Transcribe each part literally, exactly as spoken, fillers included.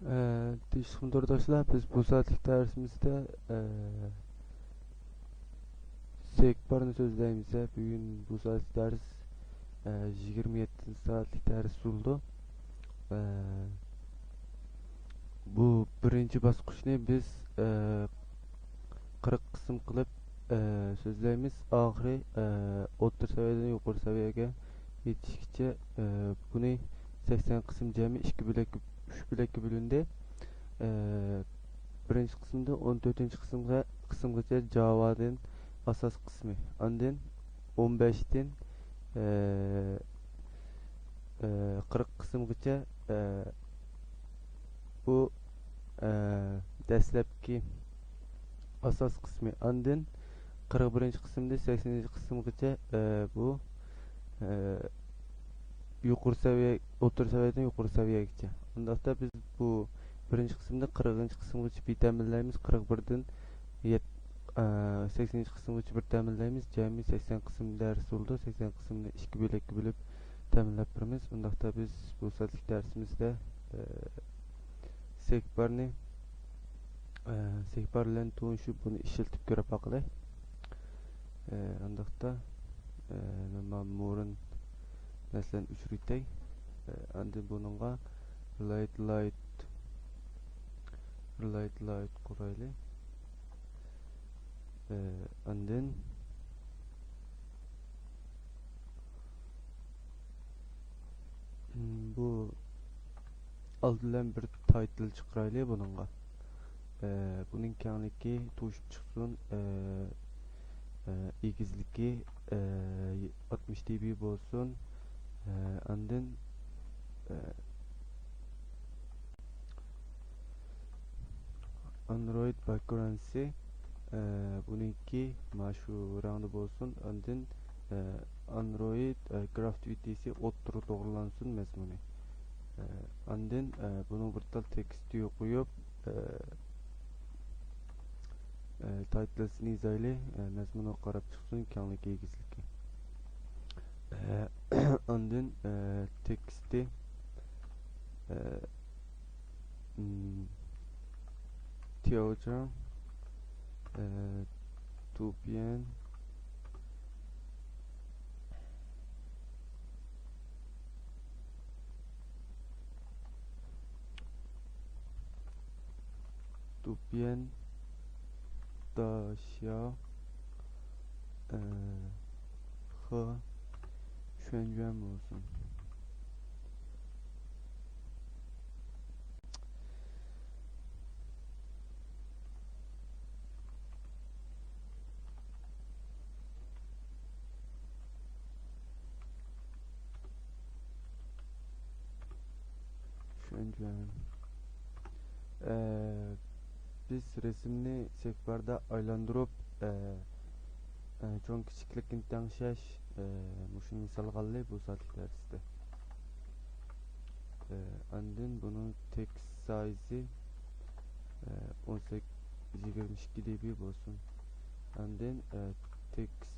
ئە، تىنچلىقمۇ تورداشلار، بىز بۇ سائەتلىك دەرسىمىزدە، ئە، سېكبارنى سۆزلەيمىز. بۈگۈن بۇ سائەتلىك دەرس، ئە، يىگىرمە يەتتىنچى سائەتلىك دەرس بولىدۇ. ئە، بۇ بىرىنچى باسقۇچنى بىز، ئە، قىرىق قىسىم قىلىپ، ئە، سۆزلەيمىز. ئاخىرى، ئە، ئوتتۇرا سەۋىيەدىن يۇقىرى سەۋىيەگە يېتىشكىچە، ئە، بۇنى سەكسەن قىسىم جەمئىي ئىككى بۆلەككە، ئۈچ بۆلەككە بۆلۈندى. ئە، بىرىنچى قىسىمدا ئون تۆتىنچى قىسىمغا، قىسىمغىچە جاۋادىن ئاساس قىسمى، ئاندىن ئون بەشتىن، ئە، ئە، قىرىق قىسىمغىچە، ئە، بۇ، ئە، دەسلەپكى ئاساس قىسمى. ئاندىن قىرىق بىرىنچى قىسىمدىن سەكسىنىنچى قىسىمغىچە، ئە، بۇ، ئە، يۇقىرى سەۋىيە، ئوتتۇرا سەۋىيەدىن يۇقىرى سەۋىيەگىچە. ئۇنداقتا بىز بۇ بىرىنچى قىسىمدا قىرىقىنچى قىسىمغىچە بىر تەمىنلەيمىز، قىرىق بىردىن يەت-، ئە، سەكسىنىنچى قىسىمغىچە بىر تەمىنلەيمىز. جەمئىي سەكسەن قىسىم دەرس بولىدۇ. سەكسەن قىسىمنى ئىككى بۆلەككە بۆلۈپ تەمىنلەپ بېرىمىز. ئۇنداقتا بىز بۇ سائەتلىك دەرسىمىزدە، ئە، سېكبارنى، ئە، سېكبار بىلەن تونۇشۇپ، بۇنى ئىشلىتىپ كۆرۈپ باقىلى. ئە، ئانداقتا، ئە، مەن مۇرۇن مەسىلەن ئۆچۈرۈۋېتەي. ئە، ئاندىن بۇنىڭغا لايت لايت، لايت لايت قويايلى. ئە، ئاندىن بۇ ئالدى بىلەن بىر تايتىل چىقىرايلى بۇنىڭغا. ئە، بۇنىڭ كەڭلىكى توشۇپ چىقسۇن، ئە، ئە، ئېگىزلىكى، ئە، ئاتمىش دېبى بولسۇن. ئە، ئاندىن، ئە، ئاندرويد باكگراۋندى، ئە، بۇنىڭكى مانا شۇ رەڭدە بولسۇن. ئاندىن، ئە، ئاندرويد، ئە، گراف تۈۋىتىسى ئوتتۇرا توغرىلانسۇن مەزمۇنى. ئە، ئاندىن، ئە، بۇنىڭ بىر تال تېكىستى قويۇپ، ئە، ئە، تايتىلسىنى يېزايلى، ئە، مەزمۇنغا قاراپ چىقسۇن، كەڭلىكى، ئېگىزلىكى. ئە، ئاندىن، ئە، تېكىستى، ئە، م، تياۋجياڭ، ئە، توپيەن، توپيەن، داشياۋ، ئە، خې، شۈەنجۈەن بولسۇن. شۈەنجۈەن. ئە، بىز رەسىمنى سېكباردا ئايلاندۇرۇپ، ئە، ئە، چوڭ كىچىكلىكىنى تەڭشەش، ئە، مۇشۇنى سالغانلى بۇ سائەتلىك دەرستە. ئە، ئاندىن بۇنىڭ تېكىست سايزى، ئە، ئون سەككىز، يىگىرمە ئىككى دېبى بولسۇن. ئاندىن، ئە، تېكىست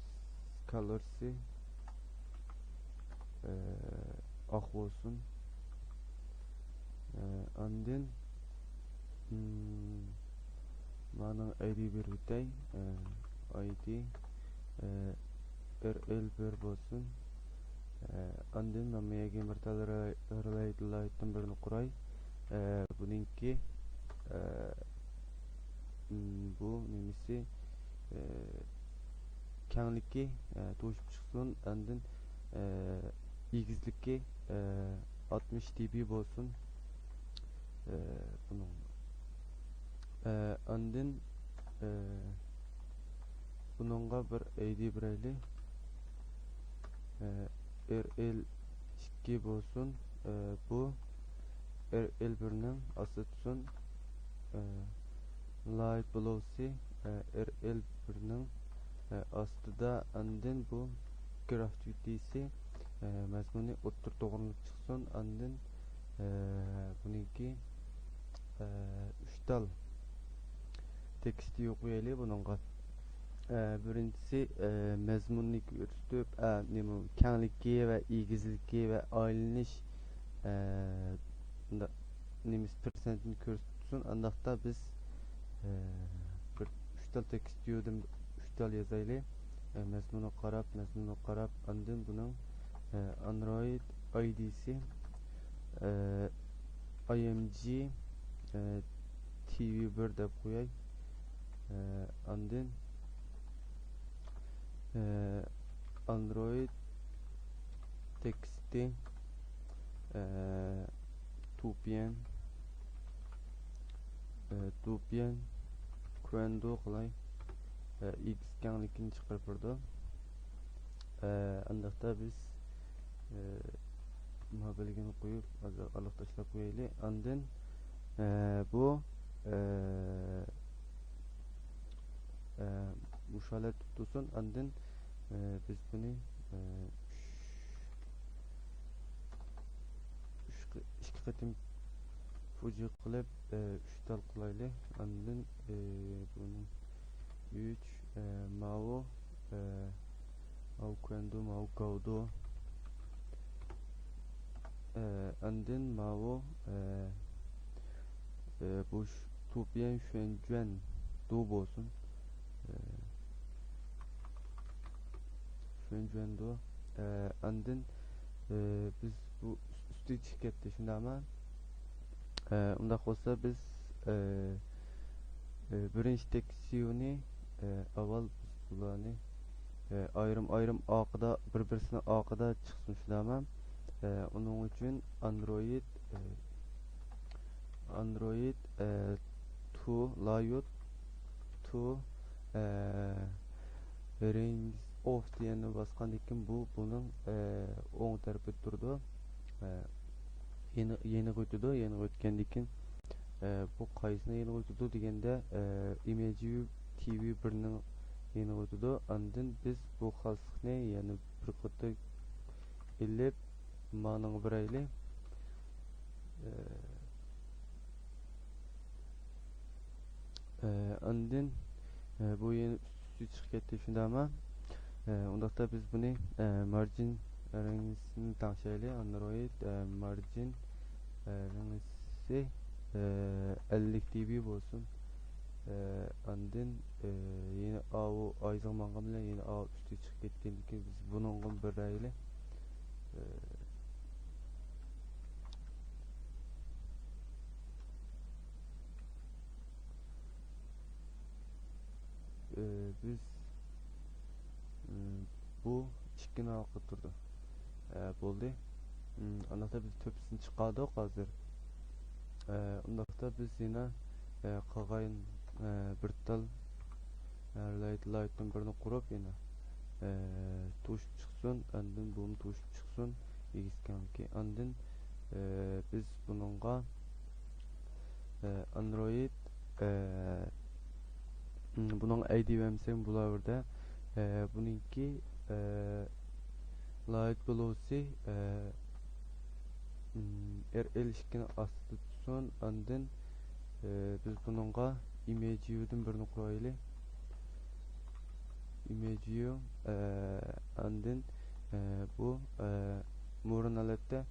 كالورسى، ئە، ئاق بولسۇن. ئە، ئاندىن، م، مانىڭ ئايدى بېرىپ ئۆتەي. ئە، ئايدى، ئە، ئېر ئېل بىر بولسۇن. ئە، ئاندىن مەن بۇ يەرگە بىر تال رىلاي-، رىلايتلايتتىن بىرنى قۇراي. ئە، بۇنىڭكى، ئە، م، بۇ نېمىسى، ئە، كەڭلىكى، ئە، توشۇپ چىقسۇن. ئاندىن، ئە، ئېگىزلىكى، ئە، ئاتمىش دېبى بولسۇن. ئە، بۇنىڭ، ئە، ئاندىن، ئە، بۇنىڭغا بىر ئايدى بېرەيلى. ئە، ئېر ئېل ئىككى بولسۇن. ئە، بۇ ئېر ئېل بىرنىڭ ئاستىدا تۇرسۇن. ئە، لايت بولسۇن، ئە، ئېر ئېل بىرنىڭ، ئە، ئاستىدا. ئاندىن بۇ گراف تۈۋىتىسى، ئە، مەزمۇنى ئوتتۇرا توغرىلىنىپ چىقسۇن. ئاندىن، ئە، بۇنىڭكى، ئە، ئۈچ تال تېكىستى قويايلى بۇنىڭغا. ئە، بىرىنچىسى، ئە، مەزمۇننى كۆرسىتىپ، ئە، نېمە، كەڭلىكى ۋە ئېگىزلىكى ۋە ئايلىنىش، ئە، مۇنداق نېمىسى پىرسەنتنى كۆرسىتىپ تۇرسۇن. ئانداقتا بىز، ئە، بىر ئۈچ تال تېكىست ۋيۇدىن ئۈچ تال يازايلى. ئە، مەزمۇنىغا قاراپ، مەزمۇنىغا قاراپ، ئاندىن بۇنىڭ، ئە، ئاندرويد ئايدىسى، ئە، ئاي ئېم جى، ئە، تى ۋى بىر دەپ قوياي. ئە، ئاندىن، ئە، ئاندرويد تېكىستى، ئە، توپيەن، ئە، توپيەن كۇەندو قىلاي. ئە، ئېگىز كەڭلىكىنى چىقىرىپ بېرىدۇ. ئە، ئانداقتا بىز، ئە، مۇھابىلىكىنى قويۇپ، ھازىر ئارىلىق تاشلاپ قويايلى. ئاندىن، ئە، بۇ، ئە، ئە، مۇشۇ ھالەتتە تۇرسۇن. ئاندىن، ئە، بىز بۇنى، ئە، ئۈچ، ئۈچ قى-، ئىككى قېتىم فۇجى قىلىپ، ئە، ئۈچ تال قىلايلى. ئاندىن، ئە، بۇنى ئۈچ، ئە، ماۋۇ، ئە، ماۋۇ كۇەندو، ماۋۇ گاۋدو. ئە، ئاندىن ماۋۇ، ئە، ئە، بۇ ش-، توپيەن شۈەنجۈەن دو بولسۇن. ئە، شۈەنجۈەن دو. ئە، ئاندىن، ئە، بىز بۇ ئۈس-، ئۈستىگە چىقىپ كەتتى، شۇنداقمۇ؟ ئە، ئۇنداق بولسا بىز، ئە، ئە، بىرىنچى تېكىست ۋيۇنى، ئە، ئاۋۋال بىز بۇلارنى، ئە، ئايرىم-ئايرىم ئارقىدا، بىر-بىرسىنىڭ ئارقىدا چىقسۇن، شۇنداقمۇ؟ ئە، ئۇنىڭ ئۈچۈن ئاندرويد، ئە، ئاندرويد، ئە، تو لايوت، تو، ئە، رېنج ئوف دېگەننى باسقاندىن كېيىن بۇ، بۇنىڭ، ئە، ئوڭ تەرىپىدە تۇرىدۇ. ئە، يېنى-، يېنىغا ئۆتىدۇ. يېنىغا ئۆتكەندىن كېيىن، ئە، بۇ قايسىنىڭ يېنىغا ئۆتىدۇ دېگەندە، ئە، ئىمېج ۋيۇ تى ۋى بىرنىڭ يېنىغا ئۆتىدۇ. ئاندىن بىز بۇ خاسلىقنى يەنە بىر قېتىم ئېلىپ، مانىڭغا بېرەيلى. ئە، ئە، ئاندىن، ئە، بۇ يەنە ئۈستى چىقىپ كەتتى، شۇنداقمۇ؟ ئە، ئۇنداقتا بىز بۇنى، ئە، مارجىن رېنجىنى تەڭشەيلى. ئاندرويد، ئە، مارجىن، ئە، رېنجىسى، ئە، ئەللىك دى بى بولسۇن. ئە، ئاندىن، ئە، يەنە ئاۋۇ ئايزىغا ماڭغان بىلەن يەنە ئاۋۇ ئۈستى چىقىپ كەتكەندىكىن بىز بۇنىڭغا بېرەيلى. ئە، ئە، بىز، ئىم، بۇ ئىككىنى ئارقىدا تۇرىدۇ. ئە، بولدى. ئىم، ئانداقتا بىز تۆپىسىنى چىقاردۇق ھازىر. ئە، ئۇنداقتا بىز يەنە، ئە، قالغان، ئە، بىر تال، ئە، لايت، لايتتىن بىرنى قۇرۇپ يەنە، ئە، توشۇپ چىقسۇن، ئاندىن بۇمۇ توشۇپ چىقسۇن، ئېگىز كەڭلىكى. ئاندىن، ئە، بىز بۇنىڭغا، ئە، ئاندرويد، ئە، م، بۇنىڭ ئەيدى بەرمىسەم بولاۋېرىدۇ. ئە، بۇنىڭكى، ئە، لايت بولۇسى، ئە، م، ئېر ئېل ئىككىنى ئاستىدا تۇتسۇن. ئاندىن، ئە، بىز بۇنىڭغا ئىمېج ۋيۇدىن بىرنى قۇرايلى. ئىمېج ۋيۇ، ئە، ئاندىن، ئە، بۇ، ئە، مۇرۇن ھالەتتە،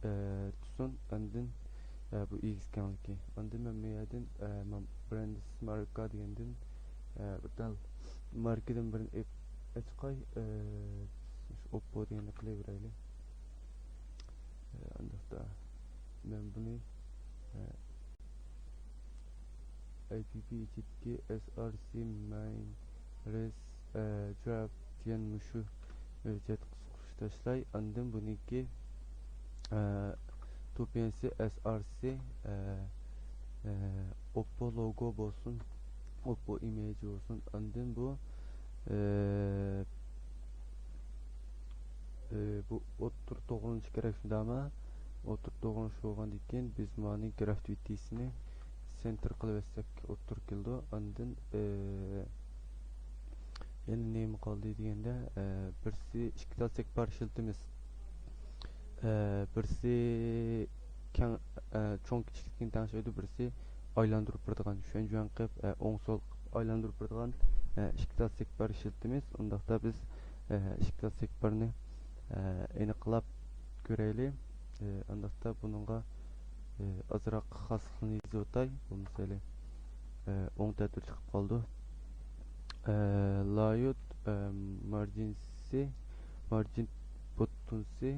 ئە، تۇتسۇن. ئاندىن، ئە، بۇ ئېگىز كەڭلىكى. ئاندىن مەن بۇ يەردىن، ئە، مەن برېندس ماركا دېگەندىن، ئە، بىر تال ماركىدىن بىرنى ئېپ-، ئېچىقاي. ئە، شۇ ئوپپو دېگەننى قىلىۋېرەيلى. ئە، ئانداقتا مەن بۇنى، ئە، ئەي پى پى ئىچىدىكى ئەس ئار سى ماين رېس، ئە، دراپ دېگەن مۇشۇ ھۆججەتكە سوقۇش تاشلاي. ئاندىن بۇنىڭكى، ئە، توپىنسى ئەس ئار سى، ئە، ئە، ئوپپو لوگو بولسۇن، ئوپپو ئىمېجى بولسۇن. ئاندىن بۇ، ئە، ئى، بۇ ئوتتۇرا توغرىلىنىشى كېرەك شۇنداقمۇ؟ ئوتتۇرا توغرىلىنىش بولغاندىن كېيىن بىز مانى گرافتىۋىتىسىنى سېنتىر قىلىۋەتسەك ئوتتۇرا كېلىدۇ. ئاندىن، ئى، يەنە نېمە قالدى دېگەندە، ئى، بىرسى ئىككى تال سەكبار ئىشلىتىمىز. ئى، بىرسى كەڭ، ئى، چوڭ كىچىكلىكىنى تەڭشەيدۇ، بىرسى ئايلاندۇرۇپ بېرىدىغان، شۈەنجۈەن قىلىپ، ئى، ئوڭ سول ئايلاندۇرۇپ بېرىدىغان، ئى، ئىككى تال سەكبار ئىشلىتىمىز. ئۇنداقتا بىز، ئى، ئىككى تال سەكبارنى، ئى، ئېنىقلاپ كۆرەيلى. ئى، ئانداقتا بۇنىڭغا ئازراق خاسلىقنى يېزىۋاتاي، بولمىسا ھېلى ئوڭ تەتۈر چىقىپ قالىدۇ. لايوت مارجىنسى، مارجىن بوتتۇنسى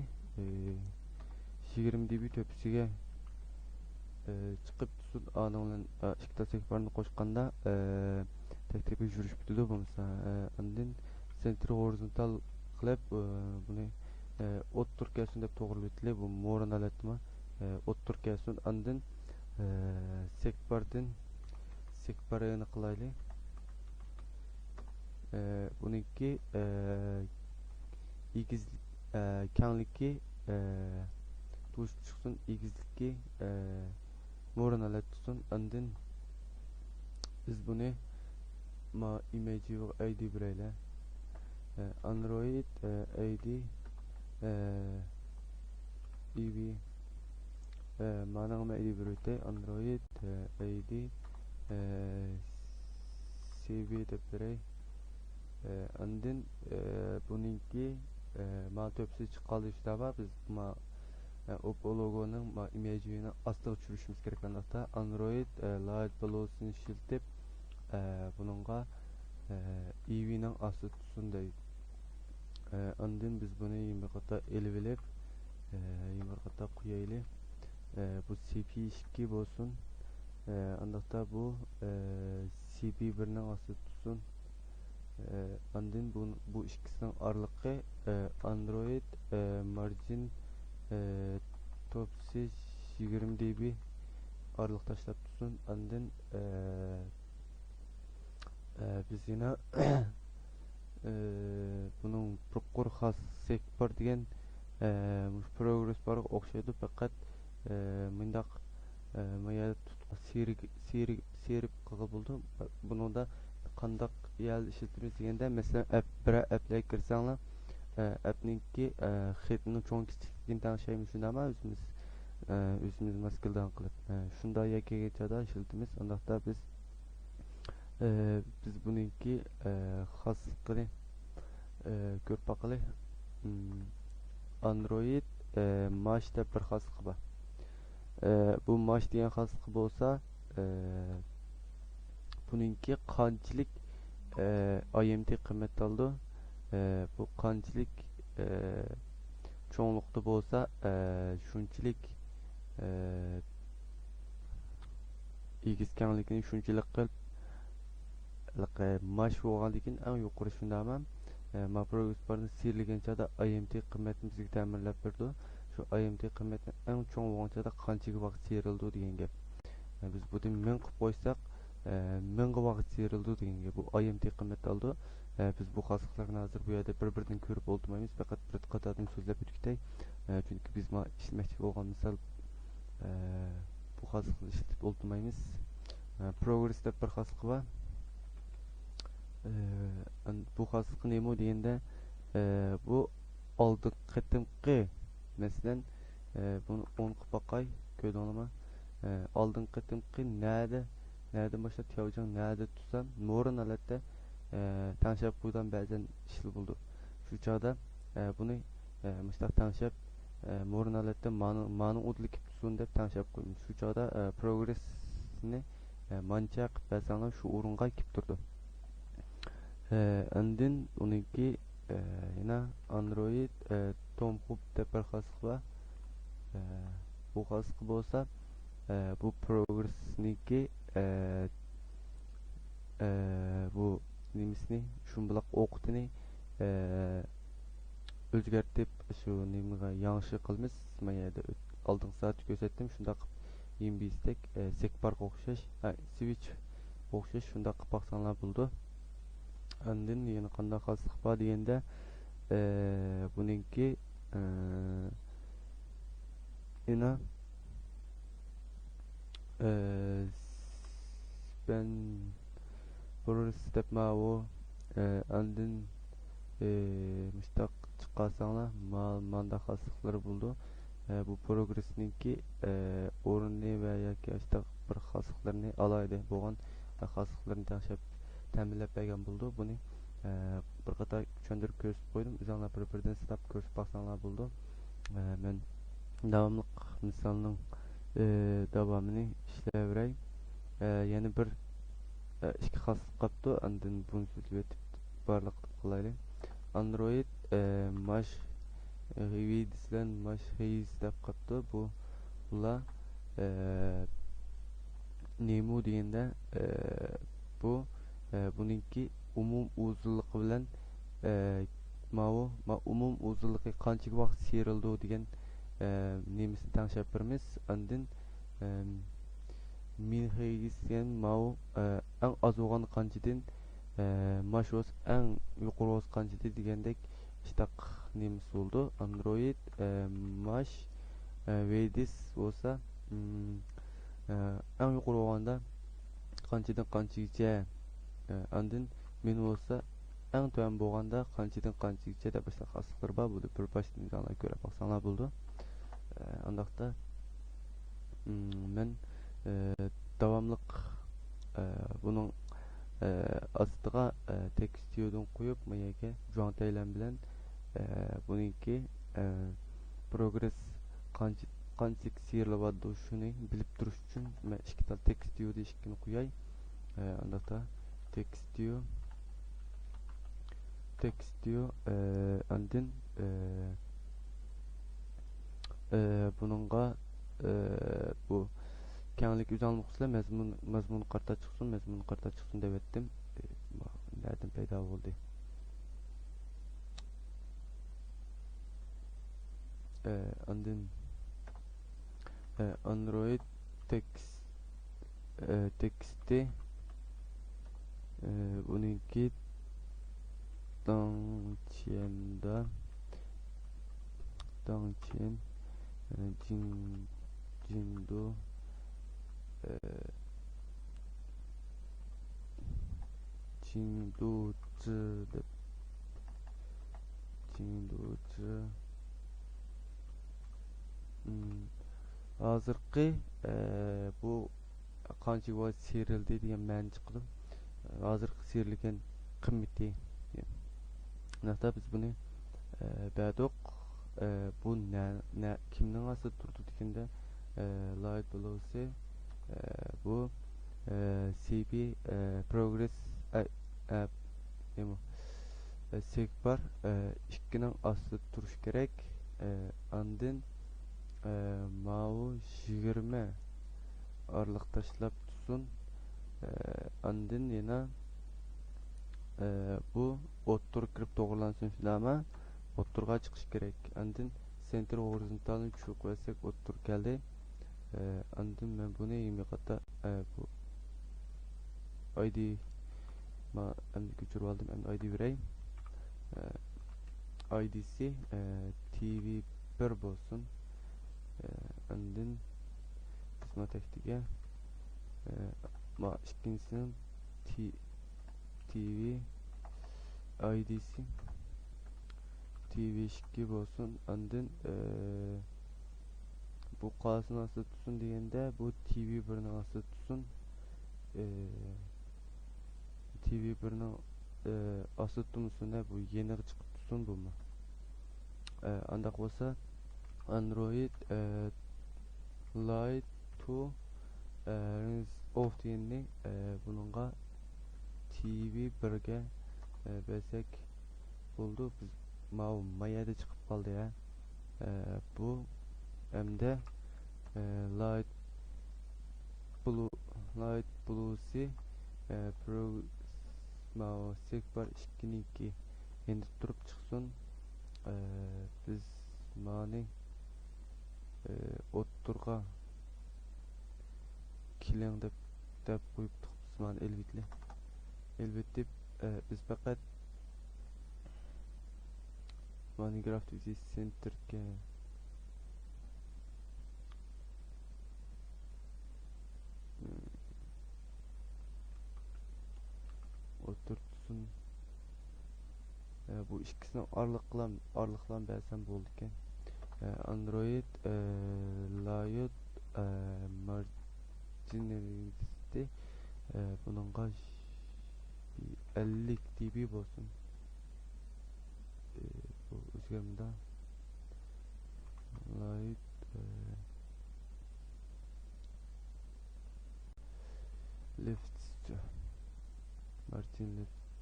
يىگىرمە دېبى تۆپىسىگە چىقىپ تۇرسۇن. ئانىڭ بىلەن ئىككى تال سېكبارنى قوشقاندا تەكتىكىلىك يۈرۈش پۈتىدۇ بولمىسا. ئاندىن سېنتىر ھورىزونتال قىلىپ بۇنى ئوتتۇرا كەلسۇن دەپ توغرىلىۋېتىلى. بۇ مورىن ھالەتتىمۇ ئوتتۇرا كەلسۇن. ئاندىن سېكباردىن سېكبارنى قىلايلى. بۇنىڭكى ئېگىز، كەڭلىكى توشۇپ چىقسۇن، ئېگىزلىكى مورىن ھالەتتە تۇرسۇن. ئاندىن بىز بۇنى ما ئىمېجىغا ئايدى بېرەيلى. ئاندرويد ئايدى ئىۋى مانىڭ ئايدى بېرىۋېتەي. ئاندرويد ئايدى سىۋى دەپ بېرەي. ئاندىن بۇنىڭكى ما تۆپىسى چىققاندا شۇنداقمۇ بىز ما ئوپپو لوگونىڭ ما ئىمېجىنىڭ ئاستىغا چۈشۈرۈشىمىز كېرەك. ئانداقتا ئاندرويد لايت بلۇسىنى ئىشلىتىپ بۇنىڭغا ئىۋىنىڭ ئاستىدا تۇرسۇن دەيدۇ. ئاندىن بىز بۇنى يۇمرۇققا ئېلىۋېلىپ يۇمرۇققا قويايلى. بۇ سىپى ئىككى بولسۇن. ئانداقتا بۇ سىپى بىرنىڭ ئاستىدا تۇرسۇن. ئاندىن بۇ، بۇ ئىككىسىنىڭ ئارىلىقى ئاندرويد مارجىن توپىسى يىگىرمە دېبى ئارىلىق تاشلاپ تۇرسۇن. ئاندىن بىز يەنە بۇنىڭ بىر قۇر خاس سېكبار دېگەن مۇشۇ پروگرېس بارغا ئوخشايدۇ، پەقەت مۇنداق ما يەردە تۇتقا سىيرىپ، سىيرىپ، سىيرىپ قىلغىلى بولىدۇ. بۇنىڭدا قانداق يەردە ئىشلىتىمىز دېگەندە، مەسىلەن، ئەپ، بىرەر ئەپلەرگە كىرسەڭلار، ئەپنىڭكى خېتىنىڭ چوڭ كىچىكلىكىنى تەڭشەيمىز، شۇنداقمۇ؟ ئۆزىمىز، ئۆزىمىز ماسكىلدان قىلىپ، شۇنداق يەرگە كەلگەن چاغدا ئىشلىتىمىز. ئانداقتا بىز بىز بۇنىڭكى خاسلىقىنى كۆرۈپ باقىلى. ئاندرويد ماش دەپ بىر خاسلىقى بار. بۇ ماش دېگەن خاسلىقى بولسا بۇنىڭكى قانچىلىك ئايېمتى قىممەت ئالىدۇ، بۇ قانچىلىك چوڭلۇقتا بولسا شۇنچىلىك ئېگىز كەڭلىكىنى شۇنچىلىك قىلىپ، ماش بولغاندىن كېيىن ئەڭ يۇقىرى شۇنداقمۇ؟ ما پروگرېس بارنى سىيرلىگەن چاغدا ئايېمتى قىممەتنى بىزگە تەمىنلەپ بېرىدۇ. شۇ ئايېمتى قىممەتنى ئەڭ چوڭ بولغان چاغدا قانچىگە ۋاقىت سىيرىلىدۇ دېگەن گەپ. بىز بۇنى مىڭ قىلىپ قويساق، مىڭغا ۋاقىت سىيرىلىدۇ دېگەن گەپ. بۇ ئايېمتى قىممەت ئالىدۇ. بىز بۇ خاسلىقلارنى ھازىر بۇ يەردە بىر-بىرىدىن كۆرۈپ ئولتۇرمايمىز، پەقەت بىر قاتاردىن سۆزلەپ ئۆتۈپ كېتەي. چۈنكى بىز ما ئىشلىتمەكچى بولغان مىسال، بۇ خاسلىقنى ئىشلىتىپ ئولتۇرمايمىز. پروگرېس دەپ بىر خاسلىقى بار. بۇ خاسلىقى نېمە دېگەندە، بۇ ئالدىنقى قېتىمقى، مەسىلەن، بۇنى ئون قىلىپ باقاي، كۆردۈڭلارمۇ؟ ئالدىنقى قېتىمقى نەدە، نەدىن باشلاپ تياۋجياڭ نەدە تۇتسام، مورىن ھالەتتە تەڭشەپ قويىدىغان بەزەن ئىشلار بولىدۇ. شۇ چاغدا بۇنى مۇشتاق تەڭشەپ، مورىن ھالەتتە مانىڭ، مانىڭ ئۇدۇلى كېلىپ تۇرسۇن دەپ تەڭشەپ قويىمىز. شۇ چاغدا پروگرېسنى مانچە قىلىپ بەرسەڭلار شۇ ئورۇنغا كېلىپ تۇرىدۇ. ئاندىن ئۇنىڭكى يەنە ئاندرويد تومخۇب دەپ بىر خاسلىقى بار. بۇ خاسلىقى بولسا بۇ پروگرېسنىڭكى بۇ نېمىسىنى، شۇمبىلاق ئوقىتىنى ئۆزگەرتىپ، شۇ نېمىگە ياڭشى قىلىمىز. ما يەردە ئالدىنقى سائەتتە كۆرسەتتىم، شۇنداق قىلىپ يىمبىستەك سېكبارغا ئوخشاش، سۋىچ ئوخشاش شۇنداق قىلىپ باقساڭلار بولىدۇ. ئاندىن يەنە قانداق خاسلىق بار دېگەندە، بۇنىڭكى يەنە سپەن بۇرۇس دەپ ماۋۇ، ئاندىن مۇشتاق چىقارساڭلار، ما-، مانداق خاسلىقلىرى بولىدۇ. بۇ پروگرېسنىڭكى ئورنى ۋە ياكى ئاشتاق بىر خاسلىقلىرىنى، ئالاھىدە بولغان خاسلىقلىرىنى تەڭشەپ، تەمىنلەپ بەرگەن بولىدۇ. بۇنى بىر قاتار چۈشەندۈرۈپ كۆرسىتىپ قويدۇم. ئۆزۈڭلار بىر-بىرىدىن سىناپ كۆرۈپ باقساڭلار بولىدۇ. مەن داۋاملىق مىسالنىڭ ئە، داۋامىنى ئىشلەۋېرەي. ئە، يەنە بىر، ئە، ئىككى خاسلىق قاپتۇ، ئاندىن بۇنى سۆزلىۋېتىپ بارلىق قىلىپ قالايلى. ئاندرويد، ئە، ماش، ئە، ھېيۋىدىس بىلەن ماش ھېيز دەپ قاپتۇ. بۇ، بۇلار، ئە، نېمە دېگەندە، ئە، بۇ، ئە، بۇنىڭكى ئومۇم ئۇزۇنلۇقى بىلەن، ئە، ماۋۇ، ما-، ئومۇم ئۇزۇنلۇقى قانچە ۋاقىت سىيرىلىدۇ دېگەن، ئە، نېمىسىنى تەڭشەپ بېرىمىز. ئاندىن، ئە، مىن ھېيز دېگەن ماۋۇ، ئە، ئەڭ ئاز بولغان قانچىدىن، ئە، ماش بولسا ئەڭ يۇقىرى بولسا قانچىدى دېگەندەك شۇنداق نېمىسى بولىدۇ. ئاندرويد، ئە، ماش، ئە، ۋېيدىس بولسا، ئىم، ئە، ئەڭ يۇقىرى بولغاندا قانچىدىن قانچىگىچە، ئە، ئاندىن مىن بولسا ئەڭ تۆۋەن بولغاندا قانچىدىن قانچىگىچە دەپ ئاشۇنداق خاسلىقلىرى بار. بۇنى بىر باشتىن ئىزاھلاپ كۆرۈپ باقساڭلار بولىدۇ. ئە، ئانداقتا، ئىم، مەن، ئە، داۋاملىق، ئە، بۇنىڭ، ئە، ئاستىغا، ئە، تېكىست ۋىيۇدىن قويۇپ، ما يەرگە جۇاڭ تەيلەن بىلەن، ئە، بۇنىڭكى، ئە، پروگرېس قانچە، قانچىلىك سىيرىلىۋاتىدۇ، شۇنى بىلىپ تۇرۇش ئۈچۈن مەن ئىككى تال تېكىست ۋىيۇدا ئىككىنى قوياي. ئە، ئانداقتا تېكىست ۋىيۇ، تېكىست ۋىيۇ، ئە، ئاندىن، ئە، ئە، بۇنىڭغا، ئە، بۇ كەڭلىك ئۆزۈڭلار ئالمىغۇسىلەر، مەزمۇن، مەزمۇن قارىتا چىقسۇن، مەزمۇن قارىتا چىقسۇن دەۋەتتىم. ئە، نەدىن پەيدا بولدى؟ ئە، ئاندىن، ئە، ئاندرويد تېكىست، ئە، تېكىستى، ئە، بۇنىڭكى داڭچيەندا، داڭچيەن، ئە، جىڭ، جىڭدۇ، ئە، جىڭدۇچى دەپ، جىڭدۇچى. ئىم، ھازىرقى، ئە، بۇ قانچە ۋاقىت سىيرىلدى دېگەن مەنە چىقىدۇ. ھازىرقى سىيرىلگەن قىممىتى. ئانداقتا بىز بۇنى، ئە، بەردۇق. ئە، بۇ نە، نە، كىمنىڭ ئاستىدا تۇرىدۇ دېگەندە، ئە، لايت بولۇسى، ئە، بۇ، ئە، سى بى، ئە، پروگرېس، ئە، ئە، نېمە، ئە، سېكبار، ئە، ئىككىنىڭ ئاستىدا تۇرۇشى كېرەك. ئە، ئاندىن، ئە، ماۋۇ يىگىرمە ئارىلىق تاشلاپ تۇرسۇن. ئە، ئاندىن يەنە، ئە، بۇ ئوتتۇرىغا كىرىپ توغرىلانسۇن شۇنداقمۇ؟ ئوتتۇرىغا چىقىشى كېرەك. ئاندىن سېنتىر ھورىزونتالنى چۈشۈرۈپ قويساق ئوتتۇرىغا كەلدى. ئە، ئاندىن مەن بۇنى يېڭى قاتا، ئە، بۇ ئايدى، ما، ئەمدى كۆچۈرۈپ ئالدىم، ئەمدى ئايدى بېرەي. ئە، ئايدىسى، ئە، تى ۋى بىر بولسۇن. ئە، ئاندىن خىزمەت تەكتىگە، ئە، ما، ئىككىنچىسىنىڭ تى، تى ۋى ئايدىسى تى ۋى ئىككى بولسۇن. ئاندىن، ئە، بۇ قالسىنىڭ ئاستىدا تۇرسۇن دېگەندە، بۇ تى ۋى بىرنىڭ ئاستىدا تۇرسۇن. ئە، تى ۋى بىرنىڭ، ئە، ئاستىدا تۇرمىسۇن، بۇ يېنىغا چىقىپ تۇرسۇن بۇمۇ. ئە، ئانداق بولسا، ئاندرويد، ئە، لايت تو، ئە، رېنز ئوف دېگەننى، ئە، بۇنىڭغا تى ۋى بىرگە، ئە، بەرسەك بولىدۇ. بىز ماۋۇ ما يەردە چىقىپ قالدى، ھە. ئە، بۇ ئەمدى، ئە، لايت بلۇ، لايت بلۇسى، ئە، پرو، ماۋۇ سېكبار ئىككىنىڭكى يېنىدا تۇرۇپ چىقسۇن. ئە، بىز مانى، ئە، ئوتتۇرىغا كېلىڭ دەپ، دەپ قويۇپتۇق بىز مانى ئېلىۋېتىلى. ئېلىۋېتىپ، ئە، بىز پەقەت ماينكرافت ئۆزى سېنتىرگە ئولتۇرتسۇن. ئە، بۇ ئىككىسىنىڭ ئارىلىقلام-، ئارىلىقلام بەرسەم بولىدىكەن. ئە، ئاندرويد، ئە، لايت، ئە، مارجىنالىستى، ئە، بۇنىڭغا ئەللىك دى بى بولسۇن. ئە، بۇ ئۆزگەرمىدى. لايت، ئە، مارجىن لېفت،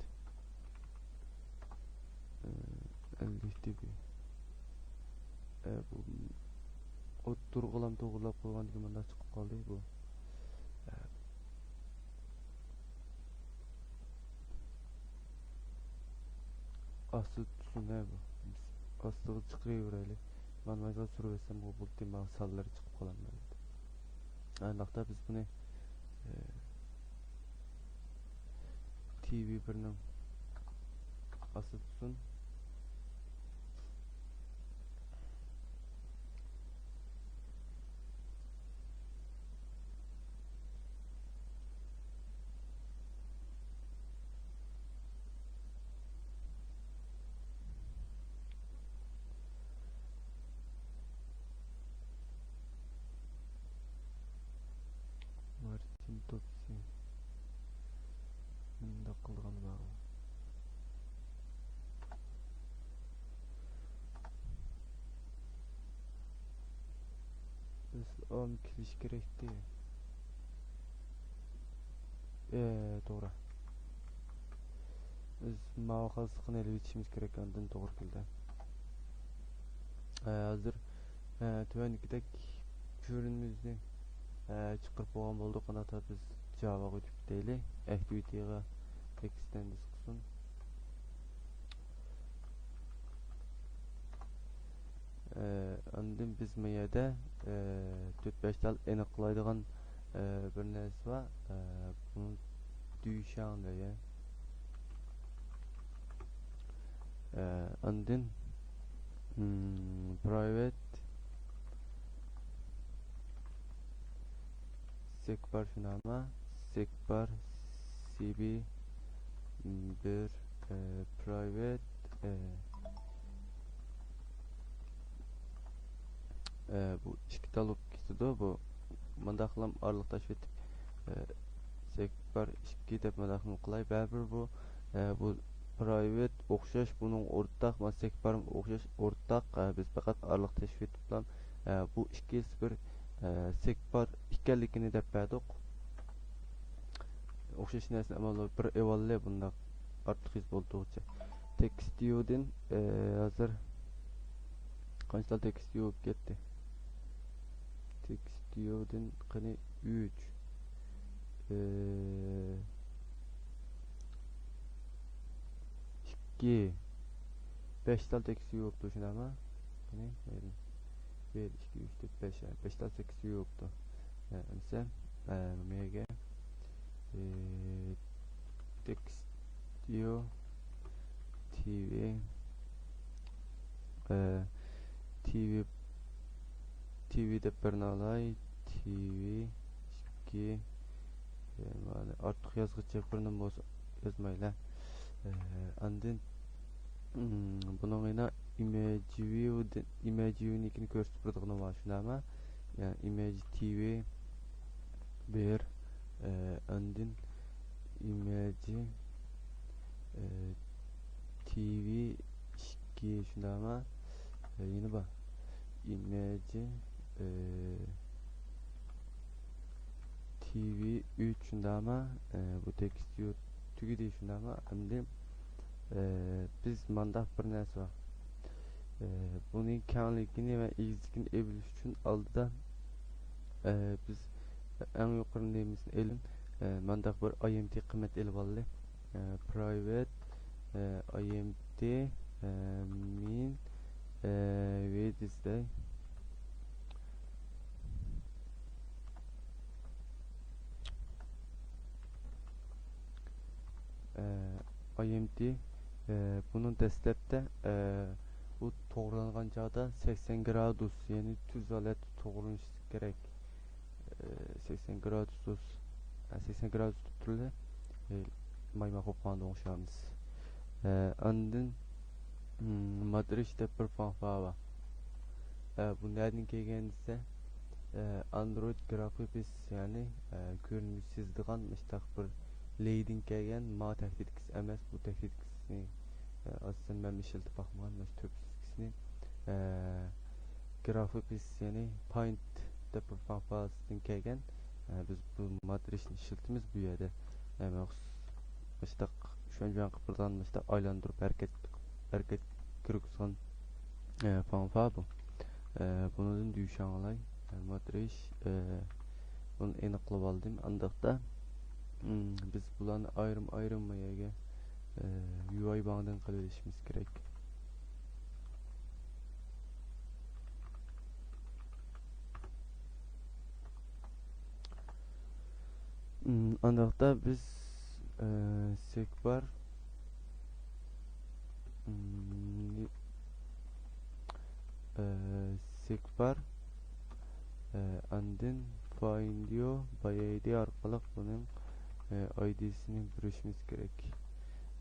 ئە، ئەللىك دېبى. ئە، بۇ ئوتتۇرىغىلام توغرىلاپ قويغاندىكىن مۇنداق چىقىپ قالدى بۇ. ئە، ئاستىدا تۇرسۇن، ھە، بۇ. بىز ئاستىغا چىقىرىۋېرەيلى. مانا مايزا سۈرۈۋەتسەم، بۇ بولدى، مانا سانلىرى چىقىپ قالامدۇ ئەمدى. ئانداقتا بىز بۇنى، ئە، تىۋى بىرنىڭ ئاستىدا تۇرسۇن. مارجىن توپىسى مۇنداق قىلغىنى ماقۇل. بىز ئون كېلىش كېرەكتى. ئە، توغرا. بىز ماۋۇ خالتىسىنى ئېلىۋېتىشىمىز كېرەك، ئاندىن توغرا كېلىدۇ. ئە، ھازىر، ئە، تۆۋەندىكىدەك كۆرۈنمىمىزنى، ئە، چىقىرىپ بولغان بولدۇق. ئانداقتا بىز جاۋاغا ئۆتۈپ كېتەيلى. ئاكتىۋىتىغا ئېكستېندىس قىلسۇن. ئە، ئاندىن بىز ما يەردە، ئە، تۆت بەش تال ئېنىقلايدىغان، ئە، بىر نەرسە بار. ئە، بۇنى دۈيشاڭ دەيدۇ. ئە، ئاندىن، ھىم، پرايۋەت سېكبار شۇنداقمۇ؟ سېكبار سىبى بىر، ئە، پرايۋەت، ئە، ئە، بۇ ئىككى تال بولۇپ كېتىدۇ. بۇ مۇنداقلام ئارىلىق تاشلىۋېتىپ، ئە، سېكبار ئىككى دەپ مۇنداقلام قىلاي. بەرىبىر بۇ، ئە، بۇ پرايۋېت ئوخشاش، بۇنىڭ ئورتاق، مانا سېكبار ئوخشاش ئورتاق. ئە، بىز پەقەت ئارىلىق تاشلىۋېتىپلا، ئە، بۇ ئىككىسى بىر، ئە، سېكبار ئىكەنلىكىنى دەپ بەردۇق. ئوخشاش نەرسىنى ئەمەلدە بىر ئېۋاللى بۇنداق ئارتۇق يېزىپ ئولتۇرغۇچە. تېكىست ۋيۇدىن، ئە، ھازىر قانچىلا تېكىست ۋيۇ بولۇپ كەتتى؟ تېكىست ۋيۇدىن قېنى ئۈچ، ئە، ئىككى، بەش تال تېكىست ۋيۇ بوپتۇ، شۇنداقمۇ؟ قېنى، بىر، ئىككى، ئۈچ، تۆت، بەش، بەش تال تېكىست ۋيۇ بوپتۇ. ئە، ئەمسە، ئە، مەيەرگە، ئە، تېكىست ۋيۇ، تىۋى، ئە، تىۋى، تىۋى دەپ بىرنى ئالاي، تىۋى ئىككى، ئە، مانا ئارتۇق يازغۇچە بىرنى بولسا يازمايلى. ئە، ئاندىن، ئىم، بۇنىڭ يەنە ئىمېج ۋيۇ، ئىمېج ۋيۇنىڭكىنى كۆرسىتىپ بېرىدىغىنى بار، شۇنداقمۇ؟ يەنى ئىمېج تىۋى بىر، ئە، ئاندىن ئىمېج، ئە، تىۋى ئىككى، شۇنداقمۇ؟ ئە، يەنە بار. ئىمېج، ئە، تىۋى ئۈچ، شۇنداقمۇ؟ ئە، بۇ تېكىست ۋيۇ تۈگىدى، شۇنداقمۇ؟ ئەمدى، ئە، بىز مانداق بىر نەرسە بار. ئە، بۇنى كەڭلىكىنى ۋە ئېگىزلىكىنى ئېلىش ئۈچۈن ئالدىدا، ئە، بىز ئەڭ يۇقىرى نېمىسىنى ئېلىپ، ئە، مانداق بىر ئاي ئېم تى قىممەت ئېلىپ ئالدى. ئە، پرايۋەت، ئە، ئاي ئېم تى، ئە، مىن، ئە، ۋېدىس دەي. ئاي ئېم تى، ئە، بۇنىڭ دەسلەپتە، ئە، بۇ توغرىلانغان چاغدا سەكسەن گرادۇس، يەنى تۈز ھالەتتە توغرىلىنىشى كېرەك. ئە، سەكسەن گرادۇس، ئە، سەكسەن گرادۇس تۇتۇلدى. ئە، مايما قوپقاندا ئوڭشامىز. ئە، ئاندىن، م، ماترىش دەپ بىر فانفا بار. ئە، بۇ نەدىن كەلگەن دېسە، ئە، ئاندرويد گرافىپىس، يەنى، ئە، كۆرۈنمە سېزىدىغان مۇشتاق بىر لەيدىن كەلگەن. ما تەھدىتكىسى ئەمەس، بۇ تەھدىتكىسىنى، ئە، ئاساسەن مەن ئىشلىتىپ باقمىغان، مۇشۇ تۆت سۇتكىسىنى، ئە، گرافىپىس، يەنى پاينت دەپ بىر فانفاسىدىن كەلگەن. ئە، بىز بۇ ماترىشنى ئىشلىتىمىز بۇ يەردە. ئە، مەخسۇس مۇشتاق شۇنجاڭ قىپىردان مۇشتاق ئايلاندۇرۇپ ھەرىكەت، ھەرىكەت كىرگۈزگەن، ئە، فاڭفا بۇ. ئە، بۇنىڭدىن دۈشەڭلاي، ئە، ماترىش، ئە، بۇنى ئېنىقلىۋالدىم. ئانداقتا، ئىم، بىز بۇلارنى ئايرىم-ئايرىم ما يەرگە، ئە، يۇۋاي باڭدىن قىلىۋېلىشىمىز كېرەك. ئىم، ئانداقتا بىز، ئە، سېكبار، ئىم، ئە، سېكبار، ئە، ئاندىن فاينديو باي ئايدى ئارقىلىق بۇنىڭ، ئە، ئايدىسىنى بېرىشىمىز كېرەك.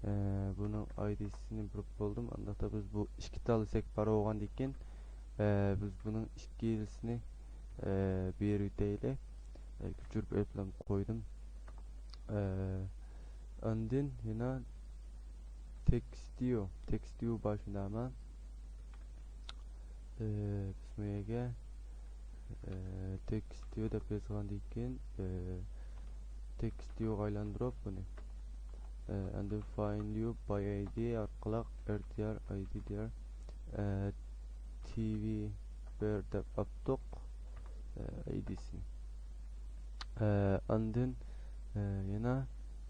ئە، بۇنىڭ ئايدىسىنى بېرىپ بولدۇم. ئانداقتا بىز بۇ ئىككى تال سېكبار بولغاندىن كېيىن، ئە، بىز بۇنىڭ ئىككىلىسىنى، ئە، بېرىۋېتەيلى. ئە، كۆچۈرۈپ ئېلىپ قويدۇم. ئە، ئاندىن يەنە تېكستىيو، تېكستىيو بار شۇنداقمۇ؟ ئە، بىز بۇ يەرگە، ئە، تېكستىيو دەپ يازغاندىن كېيىن، ئە، تېكستىيوغا ئايلاندۇرۇپ بۇنى. ئە، ئاندىن فاينديو باي ئايدى ئارقىلىق ئېرتىيار ئايدى دېيەر، ئە، تىۋى بىر دەپ ئاپتۇق، ئە، ئايدىسىنى. ئە، ئاندىن، ئە، يەنە،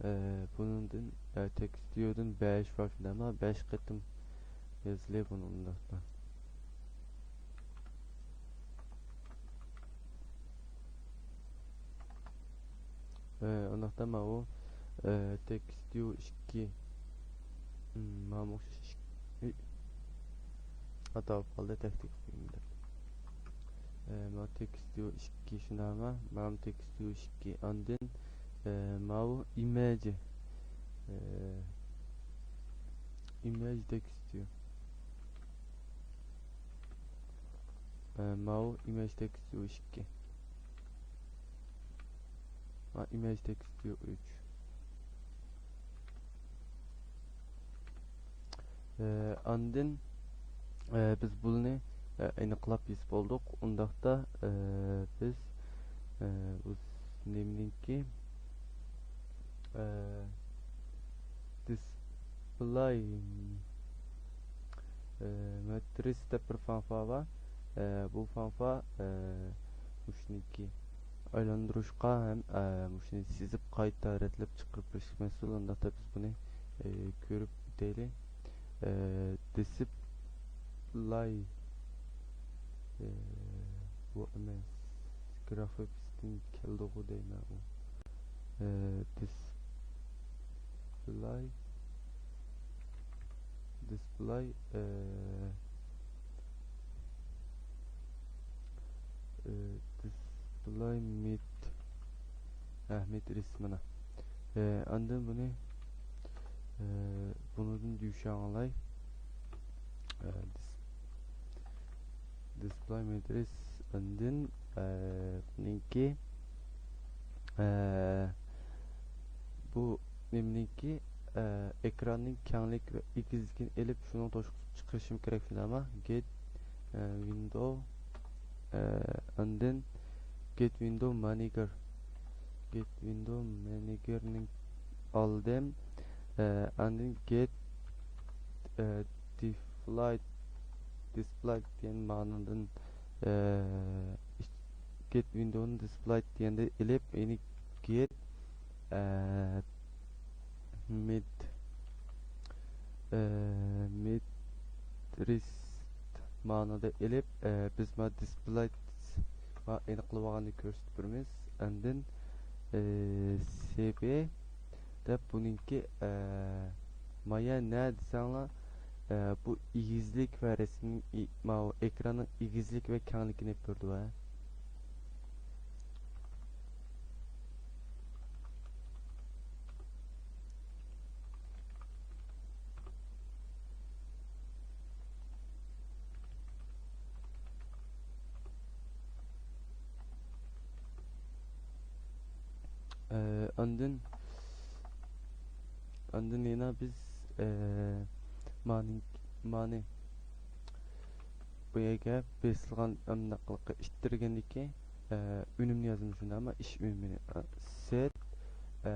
ئە، بۇنىڭدىن، ئە، تېكستىيودىن بەش بار شۇنداقمۇ؟ بەش قېتىم يازىلى بۇنى ئۇنداقتا. ئە، ئۇنداقتا ماۋۇ، ئە، تېكستىيو ئىككى. مم، ماڭا ئوخشاش ئىككى. خاتا بولۇپ قالدى، تەكتىك قويۇم دەپ. ئە، ماۋۇ تېكستىيو ئىككى شۇنداقمۇ؟ ماۋۇ تېكستىيو ئىككى. ئاندىن، ئە، ماۋۇ ئىمېجى. ئە، ئىمېج تېكستىيو. ئە، ماۋۇ ئىمېج تېكستىيو ئىككى. ھە، ئىمېج تېكستىيو ئۈچ. ئە، ئاندىن، ئە، بىز بۇنى، ئە، ئېنىقلاپ يېزىپ بولدۇق. ئۇنداقتا، ئە، بىز، ئە، بۇ نېمىنىڭكى، ئە، دىسپلاي، ئە، ماترىس دەپ بىر فاڭفا بار. ئە، بۇ فاڭفا، ئە، مۇشۇنىڭكى ئايلاندۇرۇشقا ھەم، ئە، مۇشۇنى سىزىپ قايتا رەتلەپ چىقىرىپ بېرىشكە مەسئۇل. ئۇنداقتا بىز بۇنى، ئە، كۆرۈپ ئۆتەيلى. ئە، دىسپلاي، ئە، بۇ ئەمەس، گرافىكستىن كەلدىغۇ دەيمەن ئۇ. ئە، دىسپلاي، دىسپلاي، ئە، ئە، دىسپلاي مېت-، ھە، مېترىس مانا. ئە، ئاندىن بۇنى، ئە، بۇنىڭدىن دۈشەڭلاي. ئە، دىس-، دىسپلاي ماترىس ئاندىن، ئە، بۇنىڭكى، ئە، بۇ نېمىنىڭكى، ئە، ئېكراننىڭ كەڭلىك ۋە ئېگىزلىكىنى ئېلىپ، شۇنىڭ توشۇپ چىقىرىشىم كېرەك شۇنداقمۇ؟ گېت، ئە، ۋىندو، ئە، ئاندىن گېت ۋىندو مانېجېر. گېت ۋىندو مانېجېرنى ئالدىم. ئە، ئاندىن گېت، ئە، دىسپلاي، دىسپلاي دېگەن مانىدىن، ئە، گېت ۋىندونى دىسپلاي دېگەندە ئېلىپ، يەنى گېت، ئە، مېت-، ئە، مېترىس مانىدا ئېلىپ، ئە، بىز ما دىسپلاي ما ئېنىقلىۋالغاننى كۆرسىتىپ بېرىمىز. ئاندىن، ئە، سىبى دەپ بۇنىڭكى، ئە، مايا نە دېسەڭلار، ئە، بۇ ئېگىزلىك ۋە رەسىمنىڭ ئى-، ماۋۇ ئېكراننىڭ ئېگىزلىك ۋە كەڭلىكىنى ئېلىپ بېرىدۇ، ھە. ئە، ئاندىن، ئاندىن يەنە بىز، ئە، مانى، مانى بۇ يەرگە بېسىلغان ئامداقلىققا ئىتتىرگەندىكى، ئە، ئۈنۈمنى يازىمىز شۇنداقمۇ؟ ئىش ئۈنۈمىنى، ئە، سېت، ئە،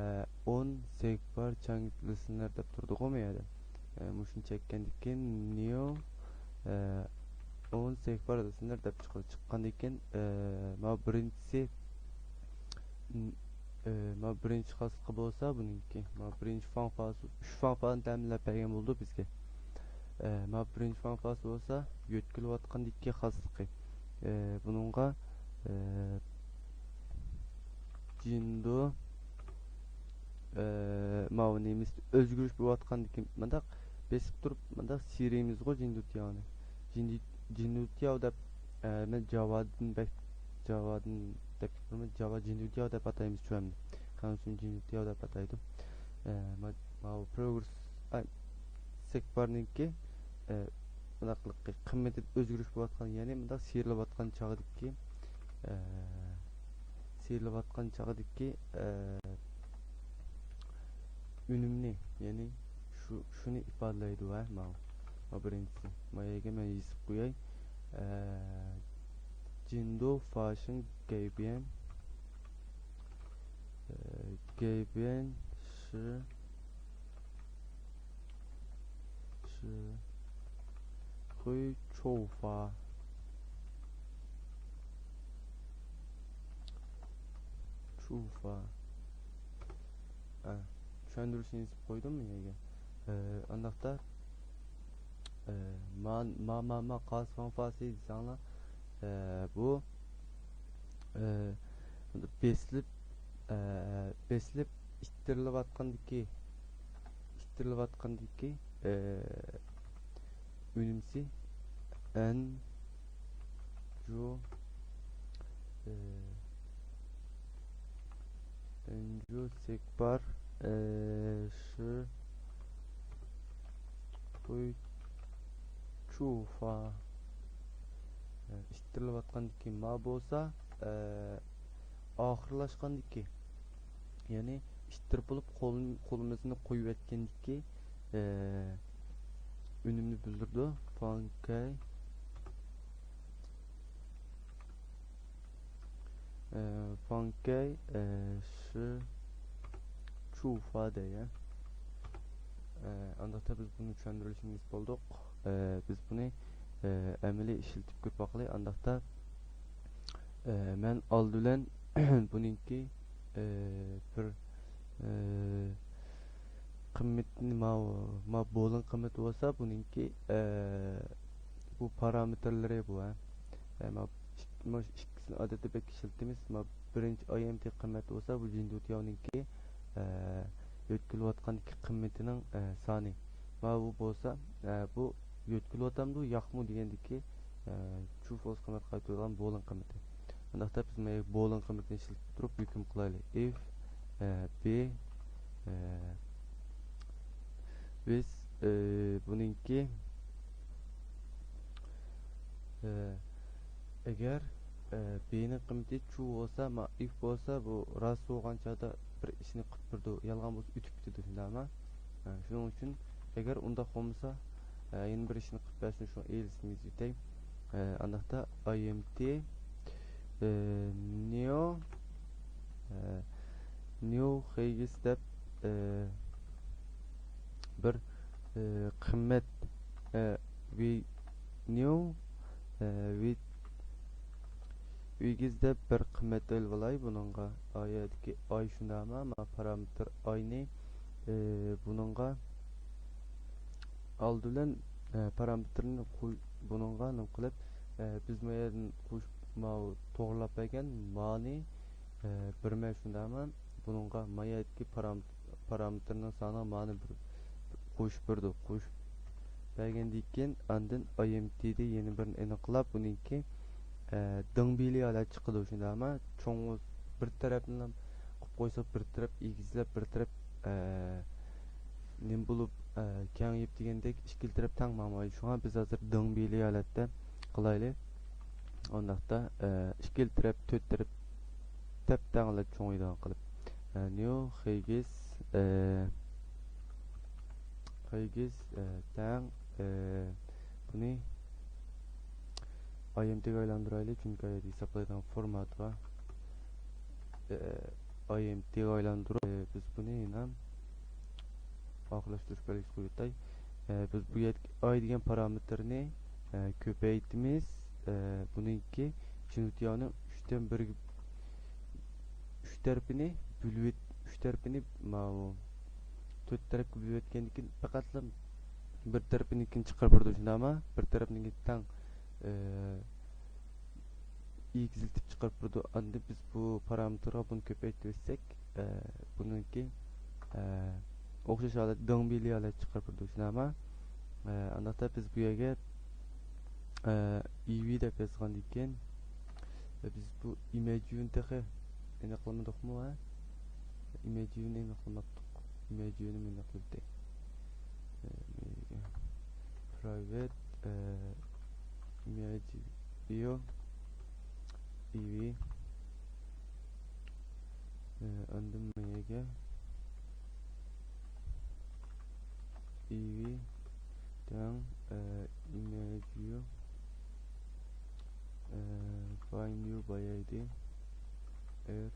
ئون سېكبار تەڭ لىسنېر دەپ تۇرىدىغۇ بۇ يەردە. ئە، مۇشۇنى چەككەندىن كېيىن نيۇ، ئە، ئون سېكبار لىسنېر دەپ چىقىدۇ. چىققاندىن كېيىن، ئە، ماۋۇ بىرىنچىسى، م، ئە، ماۋۇ بىرىنچى خاسلىقى بولسا بۇنىڭكى، ماۋۇ بىرىنچى فاڭفاسى، ئۈچ فاڭفانى تەمىنلەپ بەرگەن بولىدۇ بىزگە. ئە، ماۋۇ بىرىنچى فاڭفاسى بولسا يۆتكىلىۋاتقاندىكى خاسلىقى. ئە، بۇنىڭغا، ئە، جىندۇ، ئە، ماۋۇ نېمىسى ئۆزگىرىش بولۇۋاتقاندىكى مۇنداق بېسىپ تۇرۇپ مۇنداق سىيرىيمىزغۇ جىندۇتياۋنى. جىندۇ-، جىندۇتياۋ دەپ، ئە، مەن جاۋادىن بەك، جاۋادىن دەپ تۇرىمەن، جاۋا جىندۇتياۋ دەپ ئاتايمىز شۇ ئەمدى. خەنسۇم جىندۇتياۋ دەپ ئاتايدۇ. ئە، ما-، ماۋۇ پروگرېس، ئاي، سېكبارنىڭكى، ئە، مۇنداقلىقى قىممىتى ئۆزگىرىش بولۇۋاتقان، يەنى مۇنداق سىيرىلىۋاتقان چاغدىكى، ئە، سىيرىلىۋاتقان چاغدىكى، ئە، ئۈنۈمنى، يەنى شۇ، شۇنى ئىپادىلەيدۇ ھە، ماۋۇ. ماۋۇ بىرىنچىسى. مايەگە مەن يېزىپ قوياي. ئە، جىندۇ فاشىڭ گەيبىيەن، ئە، گەيبىيەن شى، شى خۇي چوفا. چۇفا. ئە، چۈشەندۈرۈشنى يېزىپ قويدۇم يەرگە. ئە، ئانداقتا، ئە، ما، ما، ما، ما، قاسىفاڭ فاسى دېسەڭلار، ئە، بۇ، ئە، بېسىلىپ، ئە، بېسىلىپ ئىتتىرىلىۋاتقاندىكى، ئىتتىرىلىۋاتقاندىكى، ئە، ئۈنۈمسى ئەنجۇ، ئە، ئەنجۇ سېكبار، ئە، شى خۇي چۇفا. ئە، ئىتتىرىلىۋاتقاندىكى ما بولسا، ئە، ئاخىرلاشقاندىكى، يەنى ئىتتىرىپ بولۇپ قول-، قولىمىزنى قويۇۋەتكەندىكى، ئە، ئۈنۈمنى بىلدۈرىدۇ. فاڭكەي، ئە، فاڭكەي، ئە، شى چۇفا دەي، ئە. ئە، ئانداقتا بىز بۇنى چۈشەندۈرۈلۈشىنى بولدۇق. ئە، بىز بۇنى، ئە، ئەمەلىي ئىشلىتىپ كۆرۈپ باقايلى. ئانداقتا، ئە، مەن ئالدى بىلەن بۇنىڭكى، ئە، بىر، ئە، قىممىتىنى ماۋۇ، ما بولىڭ قىممىتى بولسا، بۇنىڭكى، ئە، بۇ پارامېتىرلىرى بۇ، ھە. ئە، ما ئىك-، ما ئىككىسىنى ئادەتتە بەك ئىشلىتىمىز. ما بىرىنچى ئاي ئېم تى قىممەت بولسا، بۇ جىندۇتياۋنىڭكى، ئە، يۆتكىلىۋاتقاندىكى قىممىتىنىڭ، ئە، سانى. ما بۇ بولسا، ئە، بۇ يۆتكىلىۋاتامدۇ، ياقمۇ دېگەندىكى، ئە، چۇ فولس قىممەت قايتۇرىدىغان بولىڭ قىممىتى. ئانداقتا بىز مايا بولىڭ قىممىتىنى ئىشلىتىپ تۇرۇپ ھۆكۈم قىلايلى. ئىف، ئە، بى، ئە، بىز، ئە، بۇنىڭكى، ئە، ئەگەر، ئە، بىنىڭ قىممىتى چۇ بولسا، ما ئىف بولسا، بۇ راست بولغان چاغدا بىر ئىشنى قىلىپ بېرىدۇ، يالغان بولسا ئۆتۈپ كېتىدۇ، شۇنداقمۇ؟ ئە، شۇنىڭ ئۈچۈن ئەگەر ئۇنداق بولمىسا، ئە، يەنە بىر ئىشنى قىلىپ بەرسۇن، شۇڭا ئېلىسنى يېزىۋېتەي. ئە، ئانداقتا ئاي ئېم تى، ئە، نيو، ئە، نيو خېيگىس دەپ، ئە، بىر، ئە، قىممەت، ئە، ۋى، نيو، ئە، ۋى، ۋىگىز دەپ بىر قىممەت ئېلىۋالاي بۇنىڭغا. ئايەدىكى ئاي شۇنداقمۇ؟ ما پارامېتىر ئاينى، ئە، بۇنىڭغا ئالدى بىلەن، ئە، پارامېتىرنى قوي-، بۇنىڭغا نېمە قىلىپ، ئە، بىز ما يەردىن قوش-، ماۋۇ توغرىلاپ بەرگەن مانى، ئە، بىرمە شۇنداقمۇ؟ بۇنىڭغا ما يەردىكى پارام-، پارامېتىرنىڭ سانىغا مانى بىر قوشۇپ بېرىدۇ. قوشۇپ بەرگەندىن كېيىن ئاندىن ئاي ئېم تى دە يەنە بىرنى ئېنىقلاپ، بۇنىڭكى، ئە، دىڭبىلى ھالەت چىقىدۇ، شۇنداقمۇ؟ چوڭ بىر تەرەپنى قىلىپ قويساق، بىر تەرەپ ئېگىزلەپ، بىر تەرەپ، ئە، نېمە بولۇپ، ئە، كېڭىيىپ دېگەندەك ئىككىلا تەرەپ تەڭ ماڭمايدۇ. شۇڭا بىز ھازىر دىڭبىلى ھالەتتە قىلايلى. ئۇنداقتا، ئە، ئىككىلا تەرەپ، تۆت تەرەپ تەپ تەڭلا چوڭىيىدىغان قىلىپ. ئە، نيو خېيگىس، ئە، خېيگىس، ئە، تەڭ، ئە، بۇنى ئاي ئېم تى گە ئايلاندۇرايلى، چۈنكى ئايەردە ھېسابلايدىغان فورمات بار. ئاي ئېم تى گە ئايلاندۇرۇپ، بىز بۇنى يەنە ئاخىرلاشتۇرۇش بەلگىسى قويۇۋېتەي. ئە، بىز بۇ يەردىكى ئاي دېگەن پارامېتىرنى، ئە، كۆپەيتىمىز. ئە، بۇنىڭكى جىنۇتياۋنىڭ ئۈچتىن بىرگە، ئۈچ تەرىپىنى بۆلۈۋېت-، ئۈچ تەرىپىنى ماۋۇ تۆت تەرەپكە بۆلۈۋەتكەندىن كېيىن، پەقەتلا بىر تەرىپىنىڭكىنى چىقىرىپ بېرىدۇ، شۇنداقمۇ؟ بىر تەرەپنىڭكى تەڭ، ئە، ئېگىزلىتىپ چىقىرىپ بېرىدۇ. ئاندىن بىز بۇ پارامېتىرغا بۇنى كۆپەيتىۋەتسەك، ئە، بۇنىڭكى، ئە، ئوخشاش ھالەت، دېڭبىلى ھالەت چىقىرىپ بېرىدۇ، شۇنداقمۇ؟ ئە، ئانداقتا بىز بۇ يەرگە، ئە، ئىۋى دەپ يازغاندىن كېيىن، ئە، بىز بۇ ئىمەجيۇنى تېخى ئېنىقلىمىدۇقمۇ، ھە؟ ئىمەجيۇنى ئېنىقلىماپتۇق. ئىمەجيۇنى ئېنىقلىدى. ئە، private، ئە، image view، ئىۋى. ئە، ئاندىن ما يەرگە ئىۋى تەڭ، ئە، image view، ئە، by new by id، ئېر،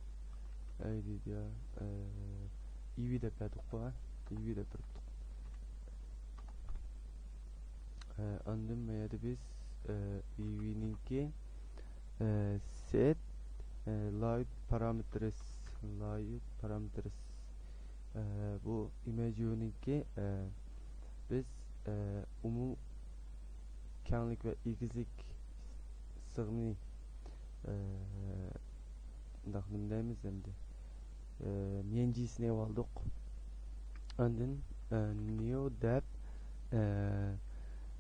ئايدى دېگەن، ئە، ئىۋى دەپ بەردۇققۇ، ھە؟ ئىۋى دەپ بەردۇق. ئە، ئاندىن ما يەردە بىز، ئە، ئىۋىنىڭكى، ئە، set، ئە، layout parameters، layout parameters. ئە، بۇ ئىمەجيۇنىڭكى، ئە، بىز، ئە، ئومۇم كەڭلىك ۋە ئېگىزلىك سىغىمىنى، ئە، مۇنداق نېمە دەيمىز ئەمدى؟ ئە، ميەنجىسىنى ئېلىۋالدۇق. ئاندىن، ئە، new دەپ، ئە،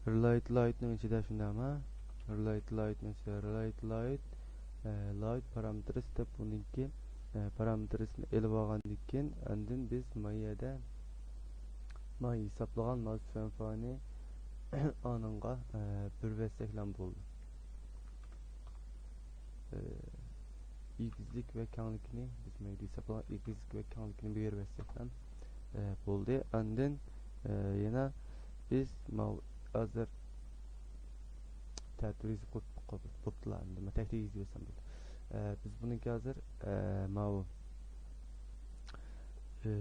relate layoutنىڭ ئىچىدە شۇنداقمۇ؟ Relate layoutنىڭ ئىچىدە relate layout، ئە، layout parameters دەپ بۇنىڭكى، ئە، پارامېتىرسىنى ئېلىۋالغاندىن كېيىن، ئاندىن بىز ما يەردە، ما ھېسابلىغان ما سۈەنفانى ئانىڭغا، ئە، بېرىۋەتسەكلا بولدى. ئە، ئېگىزلىك ۋە كەڭلىكىنى بىز ما يەردە ھېسابلىغان ئېگىزلىك ۋە كەڭلىكىنى بېرىۋەتسەكلا، ئە، بولدى. ئاندىن، ئە، يەنە بىز ماۋۇ ھازىر تەتۈر يېزىپ قويۇپ، قويۇپ، بوپتۇلا، ئەمدى مەن تەكتە يېزىۋەتسەم بولدى. ئە، بىز بۇنىڭكى ھازىر، ئە، ماۋۇ، ئە،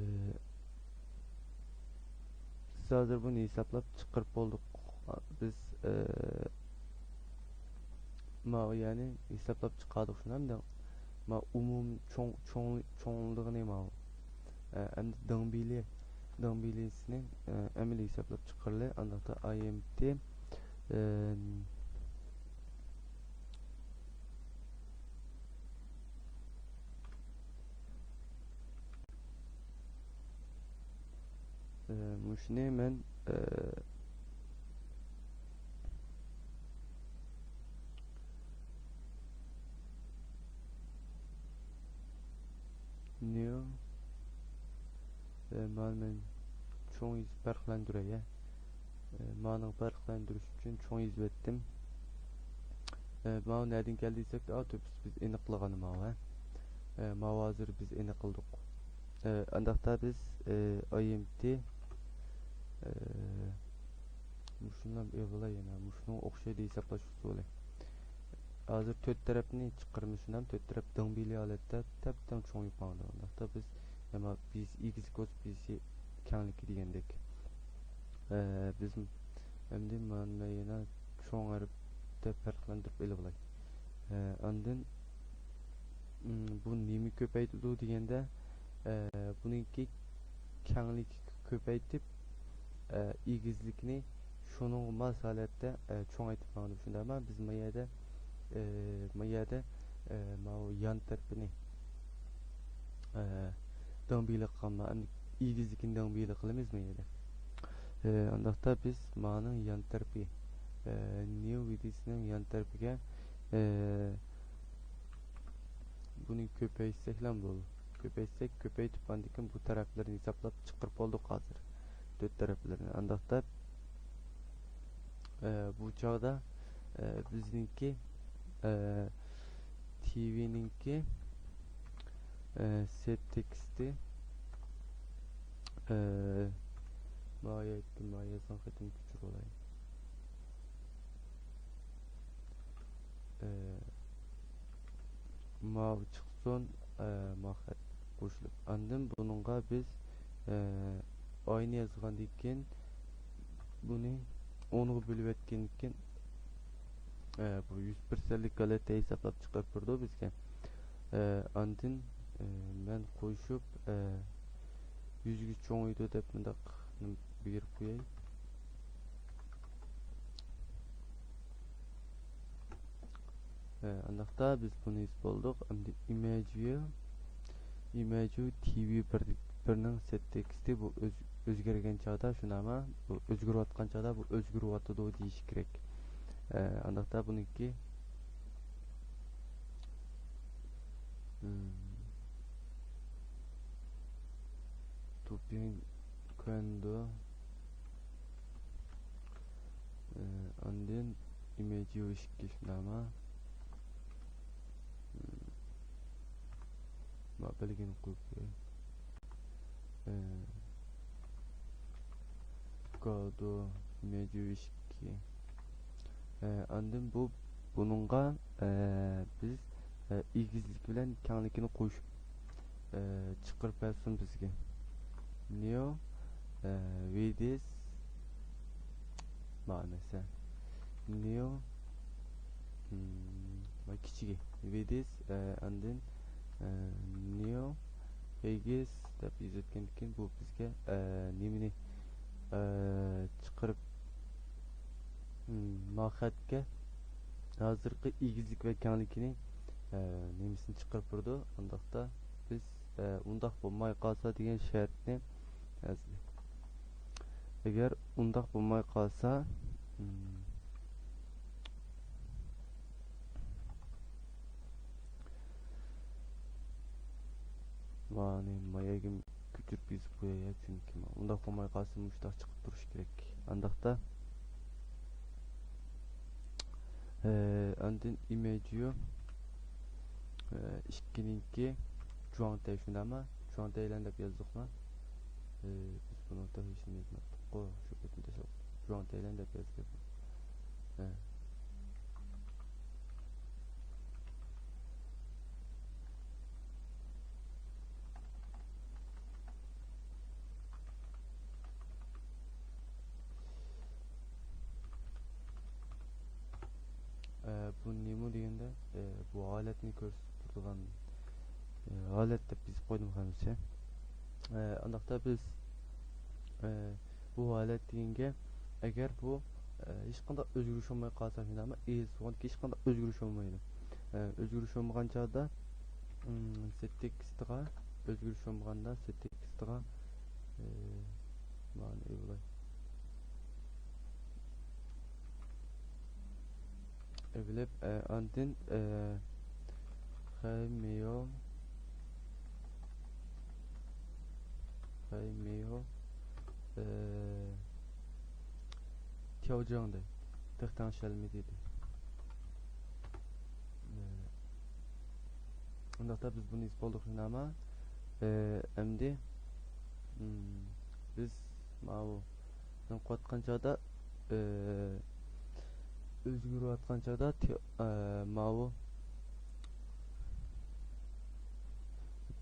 بىز ھازىر بۇنى ھېسابلاپ چىقىرىپ بولدۇق. بىز، ئە، ماۋۇ، يەنى ھېسابلاپ چىقاردۇق شۇنى، ئەمدى ما ئومۇم چوڭ، چوڭ، چوڭلۇقىنى ماۋۇ. ئە، ئەمدى دېڭبىلى، دېڭبىلىسىنى، ئە، ئەمەلىي ھېسابلاپ چىقىرىلى. ئانداقتا ئاي ئېم تى، ئە، ئە، مۇشۇنى مەن، ئە، نيۇ. ئە، مانا مەن چوڭ يېزىپ پەرقلەندۈرەي، ئە. ئە، مانىڭ پەرقلەندۈرۈش ئۈچۈن چوڭ يېزىۋەتتىم. ئە، ماۋۇ نەدىن كەلدى دېسەك، ئا، تۆپىسى بىز ئېنىقلىغان ماۋۇ، ھە. ئە، ماۋۇ ھازىر بىز ئېنىقلىدۇق. ئە، ئانداقتا بىز، ئە، ئاي ئېم تى، ئە، مۇشۇنى ئېلىۋالاي يەنە. مۇشۇنىڭغا ئوخشايدۇ ھېسابلاش ئۇسۇلى. ھازىر تۆت تەرەپنى چىقىرىمىز شۇنداق، تۆت تەرەپ دېڭبىلى ھالەتتە تەپتەڭ چوڭىيىپ ماڭىدۇ. ئۇنداقتا بىز، يەنە بىرسى ئېگىزلىك بولسا، بىرسى كەڭلىكى دېگەندەك. ئە، بىز ئەمدى مانا يەنە چوڭ ھەرپتە پەرقلەندۈرۈپ ئېلىۋالاي. ئە، ئاندىن، ئىم، بۇ نېمە كۆپەيتىدۇ دېگەندە، ئە، بۇنىڭكى كەڭلىكى كۆپەيتىپ، ئە، ئېگىزلىكىنى شۇنىڭغا ماس ھالەتتە، ئە، چوڭايتىپ ماڭىدۇ. شۇنداقمۇ؟ بىز ما يەردە، ئە، ما يەردە، ئە، ماۋۇ يان تەرىپىنى، ئە، دېڭبىلى قىلغانما، ئەمدى ئېگىزلىكىنى دېڭبىلى قىلىمىز ما يەردە. ئە، ئانداقتا بىز مانىڭ يان تەرىپى، ئە، نيۇ ۋىدىسىنىڭ يان تەرىپىگە، ئە، بۇنى كۆپەيتسەكلا بولىدۇ. كۆپەيتسەك، كۆپەيتىپ، ئاندىن كېيىن بۇ تەرەپلىرىنى ھېسابلاپ چىقىرىپ بولدۇق ھازىر. تۆت تەرەپلىرىنى. ئانداقتا، ئە، بۇ چاغدا، ئە، بىزنىڭكى، ئە، تىۋىنىڭكى، ئە، سېت تېكىستى، ئە، ماۋۇ يەرگە، ماۋۇ يەرگە خېتىنى كۆچۈرۈۋالاي. ئە، ماۋۇ چىقسۇن، ئە، ماۋۇ خەت قوشۇلۇپ. ئاندىن بۇنىڭغا بىز، ئە، ئاينى يازغاندىن كېيىن، بۇنى ئونغا بۆلۈۋەتكەندىن كېيىن، ئە، بۇ يۈز پىرسەنتلىك غەلىتە ھېسابلاپ چىقىرىپ بېرىدۇ بىزگە. ئە، ئاندىن، ئە، مەن قوشۇپ، ئە، يۈزگە چوڭىيىدۇ دەپ مۇنداق بېرىپ قوياي. ئە، ئانداقتا بىز بۇنى يېزىپ بولدۇق. ئەمدى image view، image view T V بىر، بىرنىڭ set تېكىستى بۇ ئۆز-، ئۆزگەرگەن چاغدا، شۇنداقمۇ؟ بۇ ئۆزگىرىۋاتقان چاغدا بۇ ئۆزگىرىۋاتىدۇ دېيىش كېرەك. ئە، ئانداقتا بۇنىڭكى، ھىم، توپىيەن كۆرۈنىدۇ. ئە، ئاندىن image view ئىككى، شۇنداقمۇ؟ ھىم. ما بەلگىنى قويۇپ قوياي. ئە، گادو، image view ئىككى. ئە، ئاندىن بۇ، بۇنىڭغا، ئە، بىز، ئە، ئېگىزلىك بىلەن كەڭلىكىنى قوشۇپ، ئە، چىقىرىپ بەرسۇن بىزگە. نېو، ئە، ۋىدىس، مانا مەسىلەن، نېو، ھىم، ۋە كىچىكى ۋىدىس، ئە، ئاندىن، ئە، نېو ۋىدىس دەپ يېزىۋەتكەندىن كېيىن، بۇ بىزگە، ئە، نېمىنى، ئە، چىقىرىپ، ھىم، ما خەتكە ھازىرقى ئېگىزلىك ۋە كەڭلىكىنى، ئە، نېمىسىنى چىقىرىپ بېرىدۇ. ئۇنداقتا بىز، ئە، ئۇنداق بولماي قالسا دېگەن شەرتنى يازدى. ئەگەر ئۇنداق بولماي قالسا، ھىم، مانى ماياگىم كۆچۈرۈپ يېزىپ قوياي، چۈنكى ئۇنداق بولماي قالسا مۇشۇنداق چىقىپ تۇرۇشى كېرەك. ئانداقتا، ئە، ئاندىن ئىمېجيو، ئە، ئىككىنىڭكى جۇاڭتەي، شۇنداقمۇ؟ جۇاڭتەيلەن دەپ يازدۇقمۇ؟ ئە، بىز بۇنىڭدا ھېچنېمە يازماپتۇققۇ، شۇ بېتىنى تاشلاپ. جۇاڭتەيلەن دەپ يازدۇق. ھە. ئە، بۇ نېمە دېگەندە، ئە، بۇ ھالەتنى كۆرسىتىپ تۇرىدىغان، ئە، ھالەت دەپ يېزىپ قويدۇم ھەممىسى. ئە، ئانداقتا بىز، ئە، بۇ ھالەت دېگەنگە، ئەگەر بۇ، ئە، ھېچقانداق ئۆزگىرىش بولماي قالسا، شۇنداقمۇ؟ ئېگىز بولغاندىكىن ھېچقانداق ئۆزگىرىش بولمايدۇ. ئە، ئۆزگىرىش بولمىغان چاغدا، ئىم، سېتتېكىستىغا، ئۆزگىرىش بولمىغاندا سېتتېكىستىغا، ئە، مانا ئېۋىلاي. ئېۋىلىپ، ئە، ئاندىن، ئە، خەيمېيو، خەيمېيو، ئە، تياۋجياڭ دەي. تېخى تەڭشەلمىدى دەي. ئە، ئۇنداقتا بىز بۇنى يېزىپ بولدۇق، شۇنداقمۇ؟ ئە، ئەمدى، ئىم، بىز ماۋۇ قىلىۋاتقان چاغدا، ئە، ئۆزگىرىۋاتقان چاغدا تي-، ئە، ماۋۇ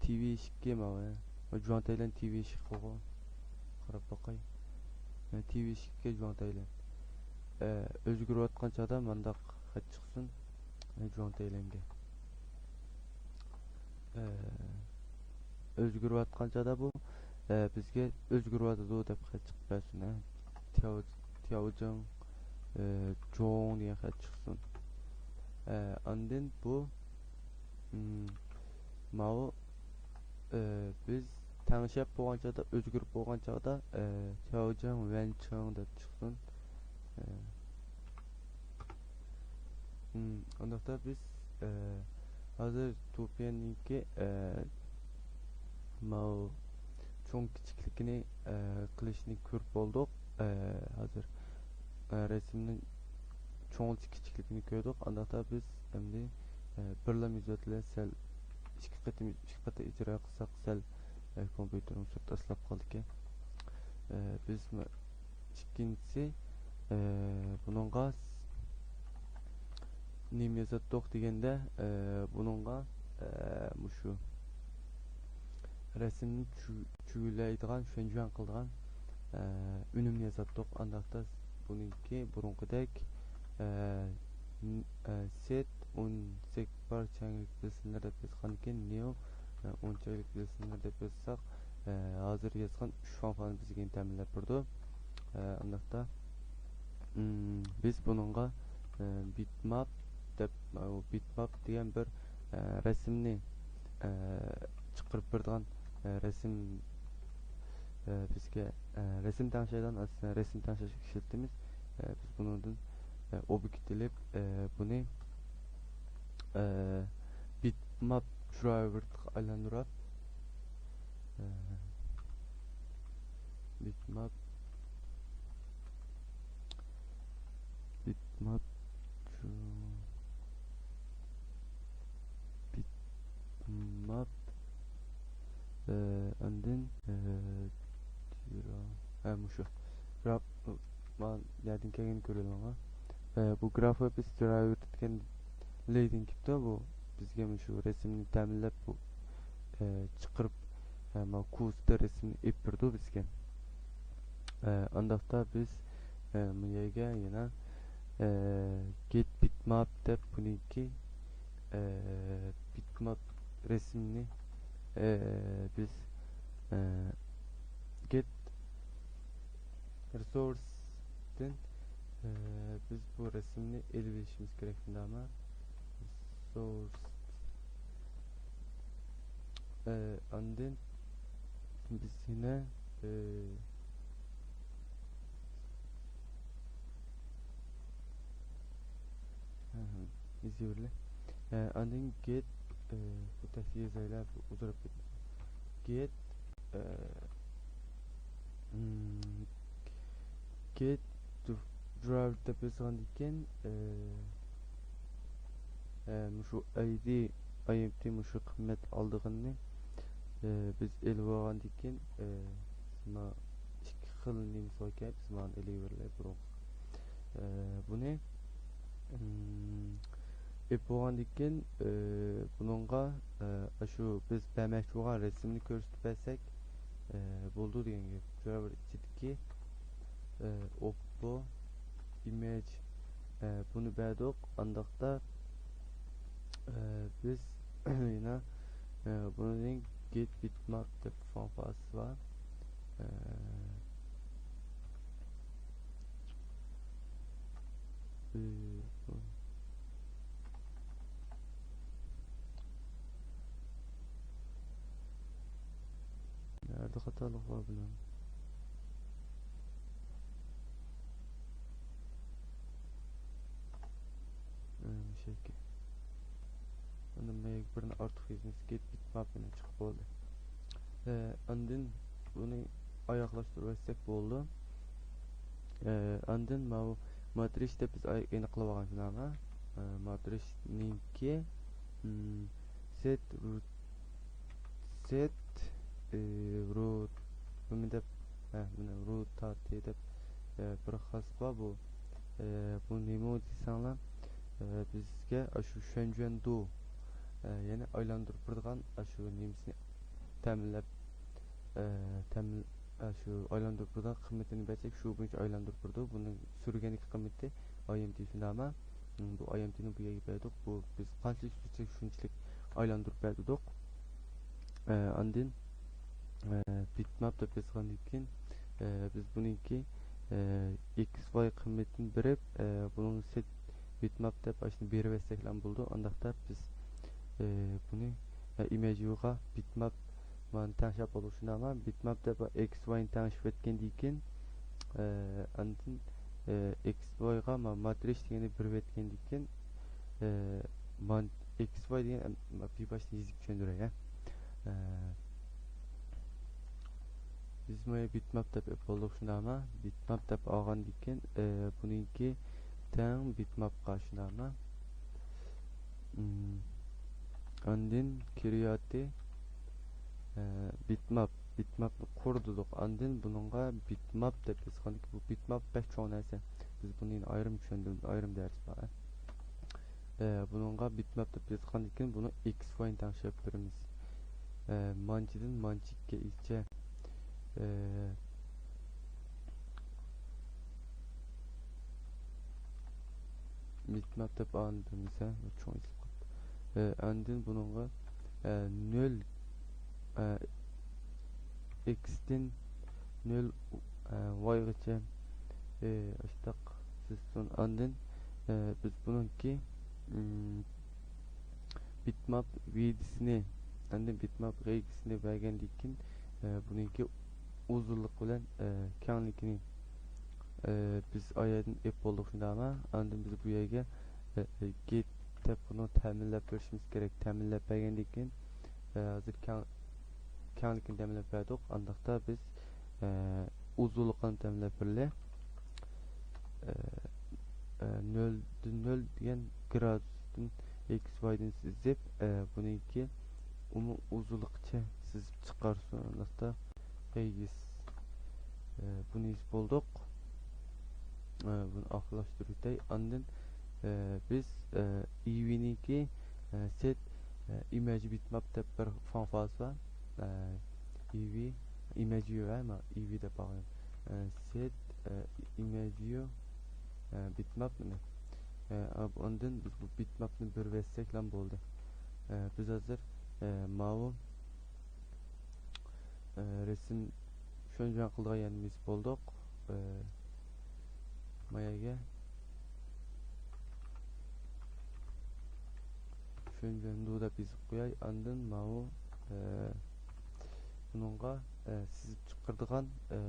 تىۋى ئىشىككە ماۋۇ، ئە، جۇاڭتەيلەن تىۋى ئىشىكقىغۇ. قاراپ باقاي. ئە، تىۋى ئىشىككە جۇاڭتەيلەن. ئە، ئۆزگىرىۋاتقان چاغدا مانداق خەت چىقسۇن، ئە، جۇاڭتەيلەنگە. ئە، ئۆزگىرىۋاتقان چاغدا بۇ، ئە، بىزگە ئۆزگىرىۋاتىدۇ دەپ خەت چىقىپ بەرسۇن، ھە. تياۋ-، تياۋجياڭ، ئە، جوڭ دېگەن خەت چىقسۇن. ئە، ئاندىن بۇ، ئىم، ماۋۇ، ئە، بىز تەڭشەپ بولغان چاغدا، ئۆزگىرىپ بولغان چاغدا، ئە، تياۋجياڭ ۋەنچىڭ دەپ چىقسۇن. ئە، ئىم، ئۇنداقتا بىز، ئە، ھازىر توپىيەننىڭكى، ئە، ماۋۇ چوڭ كىچىكلىكىنى، ئە، قىلىشنى كۆرۈپ بولدۇق. ئە، ھازىر، ئە، رەسىمنىڭ چوڭ كىچىكلىكىنى كۆردۇق. ئانداقتا بىز ئەمدى، ئە، بىرلا مۇزدەتلەر سەل ئىككى قېتىم، ئىككى قېتىم ئىجرا قىلساق سەل، ئە، كومپيۇتېرىمىز تاسلاپ قالىدىكەن. ئە، بىز مە-، ئىككىنچىسى، ئە، بۇنىڭغا نېمە يازاتتۇق دېگەندە، ئە، بۇنىڭغا، ئە، مۇشۇ رەسىمنى چۈ-، چۈگىلەيدىغان، شۇەنجۈەن قىلىدىغان، ئە، ئۈنۈمنى ياساتتۇق. ئانداقتا بۇنىڭكى بۇرۇنقىدەك، ئە، ن-، ئە، سېت ئون سەككىز بار چەڭگىلىك رەسىملەر دەپ يازغاندىكىن نېو، ئە، ئون چەڭگىلىك رەسىملەر دەپ يازساق، ئە، ھازىر يازغان ئۈچ فانفارنى بىزگە تەمىنلەپ بېرىدۇ. ئە، ئانداقتا، ئىم، بىز بۇنىڭغا، ئە، بىتماپ دەپ، ئە، بىتماپ دېگەن بىر، ئە، رەسىمنى، ئە، چىقىرىپ بېرىدىغان، ئە، رەسىم، ئە، بىزگە، ئە، رەسىم تەڭشەيدىغان، ئەسلىدە رەسىم تەڭشەشكە ئىشلىتىمىز. ئە، بىز بۇنىڭدىن، ئە، ئوبيېكت ئېلىپ، ئە، بۇنى، ئە، بىتماپ درايۋېرغا ئايلاندۇرۇپ، ئە، بىتماپ، بىتماپ، بىتماپ، ئە، ئاندىن، ئە، ھە، مۇشۇ. گراف، ما-، نەدىن كەلگىنىنى كۆرۈۋېلىڭلار. ئە، بۇ گراف ئوفىس درايۋېر دېگەن لەيدىن كېلىپتۇ. بۇ بىزگە مۇشۇ رەسىمنى تەمىنلەپ، بۇ، ئە، چىقىرىپ، ئە، ما كۇستا رەسىمنى ئېلىپ بېرىدۇ بىزگە. ئە، ئانداقتا بىز، ئە، بۇ يەرگە يەنە، ئە، گېت بىتماپ دەپ بۇنىڭكى، ئە، بىتماپ رەسىمنى، ئە، بىز، ئە، گېت رېسورستىن، ئە، بىز بۇ رەسىمنى ئېلىۋېلىشىمىز كېرەك، شۇنداقمۇ؟ رېسورس. ئە، ئاندىن بىز يەنە، ئە، ھە، ھە، ئىزدىۋېرىلى. ئە، ئاندىن گېت، ئە، بۇ تەكتى يېزايلى، بۇ ئۇزىراپ كېتىدۇ. گېت، ئە، ئىم، گېت درايۋېر دەپ يازغاندىن كېيىن، ئە، ئە، مۇشۇ ئايدى، ئايئېمتى مۇشۇ قىممەت ئالىدىغىنىنى، ئە، بىز ئېلىۋالغاندىن كېيىن، ئە، ما ئىككى خىل نېمىسى باركەن، بىز مانى ئېلىۋېرىلى بۇرۇنقى. ئە، بۇنى، ئىم، ئېلىپ بولغاندىن كېيىن، ئە، بۇنىڭغا، ئە، ئاشۇ بىز بەرمەكچى بولغان رەسىمنى كۆرسىتىپ بەرسەك، ئە، بولىدۇ دېگەن گەپ. درايۋېر ئىچىدىكى، ئە، ئوپپو ئىمېج، ئە، بۇنى بەردۇق. ئانداقتا، ئە، بىز يەنە، ئە، بۇنىڭ گېت بىتماپ دەپ فانفارسى بار. ئە، بىر، بۇ. نەدە خاتالىق بار بۇنىڭ؟ ئە، مۇشۇ ئىكەن. ئاندىن مەيەگە بىرنى ئارتۇق يېزىمىز، گېت بىتماپ مېنىڭ چىقىپ بولدى. ئە، ئاندىن بۇنى ئاياغلاشتۇرۇۋەتسەك بولىدۇ. ئە، ئاندىن ماۋۇ ماترىس دەپ بىز ئاي-، ئېنىقلىۋالغان شۇنداقمۇ؟ ئە، ماترىسنىڭكى، ئىم، سېت روت، سېت، ئە، روت، نېمە دەپ، ھە، مانا روتاتى دەپ، ئە، بىر خاس بار بۇ. ئە، بۇ نېمە دېسەڭلار، ئە، بىزگە ئاشۇ شۈەنجۈەندۇ، ئە، يەنى ئايلاندۇرۇپ بېرىدىغان ئاشۇ نېمىسىنى تەمىنلەپ، ئە، تەمىن-، ئاشۇ ئايلاندۇرۇپ بېرىدىغان قىممىتىنى بەرسەك، شۇ بويىچە ئايلاندۇرۇپ بېرىدۇ. بۇنىڭ سۈرگەندىكى قىممىتى ئايئېمدى شۇنداقمۇ؟ بۇ ئايئېمدىنى بۇ يەرگە بەردۇق. بۇ بىز قانچىلىك سۈرسەك، شۇنچىلىك ئايلاندۇرۇپ بەردۇق. ئە، ئاندىن، ئە، بىتماپ دەپ يازغاندىن كېيىن، ئە، بىز بۇنىڭكى، ئە، ئېكس ۋاي قىممىتىنى بېرىپ، ئە، بۇنىڭ سېت بىتماپ دەپ ئاشۇنى بېرىۋەتسەكلا بولىدۇ. ئانداقتا بىز، ئە، بۇنى، ئە، ئىمېج ۋيۇغا بىتماپ مانا تەڭشەپ بولدۇق شۇنداقمۇ؟ بىتماپ دەپ ئېكس ۋاينى تەڭشىۋەتكەندىن كېيىن، ئە، ئاندىن، ئە، ئېكس ۋايغا ما-، ماترىس دېگەننى بېرىۋەتكەندىن كېيىن، ئە، مان-، ئېكس ۋاي دېگەن، ئەم، بىر باشتىن يېزىپ چۈشەندۈرەي، ھە. ئە، بىز مانا بىتماپ دەپ ئېلىپ بولدۇق شۇنداقمۇ؟ بىتماپ دەپ ئالغاندىن كېيىن، ئە، بۇنىڭكى تەڭ بىتماپقا شۇنداقمۇ؟ ئىم، ئاندىن كىرىياتى، ئە، بىتماپ، بىتماپنى قۇر دېدۇق. ئاندىن بۇنىڭغا بىتماپ دەپ يازغاندىكىن، بۇ بىتماپ بەك چوڭ نەرسە. بىز بۇنى ئايرىم چۈشەندۈرىمىز، ئايرىم دەرس بار. ئە، بۇنىڭغا بىتماپ دەپ يازغاندىكىن، بۇنى ئېكس ۋاينى تەڭشەپ بېرىمىز. ئە، مانچىدىن مانچىككە ئىچە. ئە، بىتماپ دەپ ئانى بىلمىسە، چوڭ ئېسىپ قاپتۇ. ئە، ئاندىن بۇنىڭغا، ئە، نۆل، ئە، ئېكستىن نۆل، ئە، ۋايغىچە، ئە، ئاشتاق سىستون. ئاندىن، ئە، بىز بۇنىڭكى، ئىم، بىتماپ ۋىدىسىنى، ئاندىن بىتماپ غەيگىسىنى بەرگەندىن كېيىن، ئە، بۇنىڭكى ئۇزۇنلۇق بىلەن، ئە، كەڭلىكىنى، ئە، بىز ئايەردىن ئېلىپ بولدۇق شۇنداقمۇ؟ ئاندىن بىز بۇ يەرگە، ئە، گېت دەپ بۇنى تەمىنلەپ بېرىشىمىز كېرەك. تەمىنلەپ بەرگەندىن كېيىن، ئە، ھازىر كەڭ-، كەڭلىكىنى تەمىنلەپ بەردۇق. ئانداقتا بىز، ئە، ئۇزۇنلۇقىنى تەمىنلەپ بېرىلى. ئە، ئە، نۆلدىن، نۆل دېگەن گرادۇستىن ئېكس ۋايدىن سىزىپ، ئە، بۇنىڭكى ئومۇم ئۇزۇنلۇقىچە سىزىپ چىقارسۇن. ئانداقتا قىيىس. ئە، بۇنى يېزىپ بولدۇق. ئە، بۇنى ئاخىرلاشتۇرۇۋېتەي. ئاندىن، ئە، بىز، ئە، ئىۋىنىڭكى، ئە، سېت، ئە، ئىمەج بىتماپ دەپ بىر فانكسىيەسى بار. ئە، ئىۋى، ئىمەج ۋىيۇ، ئە، ما، ئىۋى دەپ ئالغان. ئە، سېت، ئە، ئىمەج ۋىيۇ، ئە، بىتماپ، مانا. ئە، ئاندىن بىز بۇ بىتماپنى بېرىۋەتسەكلا بولدى. ئە، بىز ھازىر، ئە، ماۋۇ ئە، رەسىم شۇنجۇەن قىلىدىغان يەرنى بېسىپ بولدۇق. ئە، ما يەرگە شۇنجۇەن دۇ دەپ يېزىپ قوياي. ئاندىن ماۋۇ، ئە، بۇنىڭغا، ئە، سىزىپ چىقىرىدىغان، ئە،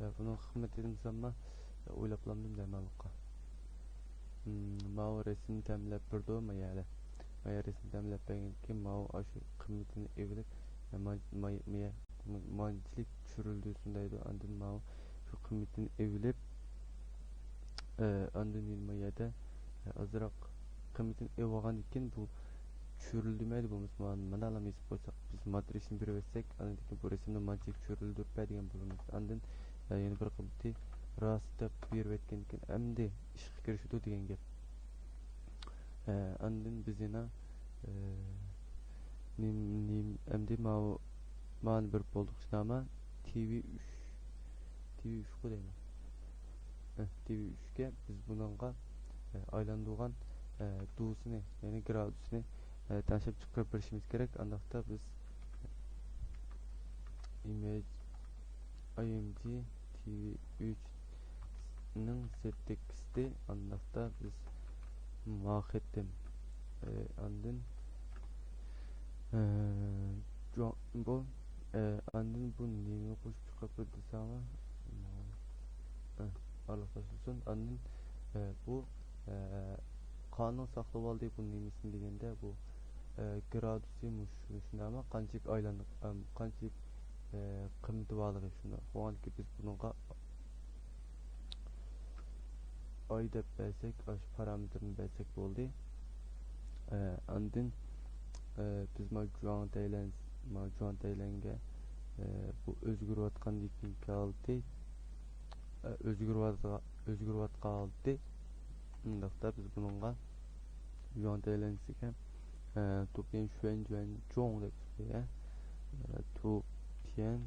ئە، بۇنىڭ خىزمىتىنى دېسەمما، ئويلاپلامدىم دەيمەنلىققا. مم، ماۋۇ رەسىمنى تەمىنلەپ بېرىدۇ، ما يەردە. ما يەردە رەسىمنى تەمىنلەپ بەرگەندىن كېيىن، ماۋۇ ئاشۇ قىممىتىنى ئېلىپ، ما-، ما-، ما-، مانچىلىك چۈشۈرۈلدۈرسۇن دەيدۇ. ئاندىن ماۋۇ شۇ قىممىتىنى ئېلىپ، ئە، ئاندىن يەنە ما يەردە، ئە، ئازراق قىممىتىنى ئېلىۋالغاندىن كېيىن، بۇ چۈشۈرۈلدۈرمەيدۇ بولمىسا، مانا، مانا ئالام يېزىپ قويساق، بىز ماترىسىنى بېرىۋەتسەك، ئاندىن كېيىن بۇ رەسىمنى مانچىلىك چۈشۈرۈلدۈرۈپ بەر دېگەن بولىمىز. ئاندىن، ئە، يەنە بىر قىممىتى راست دەپ بېرىۋەتكەندىن كېيىن، ئەمدى ئىشقا كىرىشىدۇ دېگەن گەپ. ئە، ئاندىن بىز يەنە، ئە، نېم-، نېم-، ئەمدى ماۋۇ، مانى بېرىپ بولدۇق، شۇنداقمۇ؟ تىۋى ئۈچ، تىۋى ئۈچ قۇ دەيمەن. ئە، تىۋى ئۈچكە بىز بۇنىڭغا، ئە، ئايلاندۇرغان، ئە، دۇسىنى، يەنى گرادۇسىنى، ئە، تەڭشەپ چىقىرىپ بېرىشىمىز كېرەك. ئانداقتا بىز ئىمەج ئاي ئېم جى تىۋى ئۈچنىڭ سېتتېكىستى، ئانداقتا بىز ماخېتتىن، ئە، ئاندىن، ئە، جۇاڭ-، بۇ، ئە، ئاندىن بۇ نېمىنى قوشۇپ چىقىرىپ بېرىدۇ دېسەڭلار، ئە، ئارىلىق تاشلىسۇن. ئاندىن، ئە، بۇ، ئە، قانۇن ساقلىۋالدى بۇ نېمىسىنى دېگەندە، بۇ، ئە، گرادۇسى مۇشۇ، شۇنداقمۇ؟ قانچىلىك ئايلان-، ئەم، قانچىلىك، ئە، قىممىتى بارلىقى شۇنداق. بولغاندىكىن بىز بۇنىڭغا ئاي دەپ بەرسەك، ئاشۇ پارامېتىرنى بەرسەك بولدى. ئە، ئاندىن، ئە، بىز ما جۇاڭ تەيلەن، ما جۇاڭ تەيلەنگە، ئە، بۇ ئۆزگىرىۋاتقاندىكىن كالتى، ئە، ئۆزگىرىۋاتقا-، ئۆزگىرىۋاتقان ھالىتى. ئۇنداقتا بىز بۇنىڭغا يۇاڭ تەيلەنسىگە، ئە، تۇپيەن شۈەن جۈەن جۇڭ دەپ چىقتى، ئە. ئە، تۇپيەن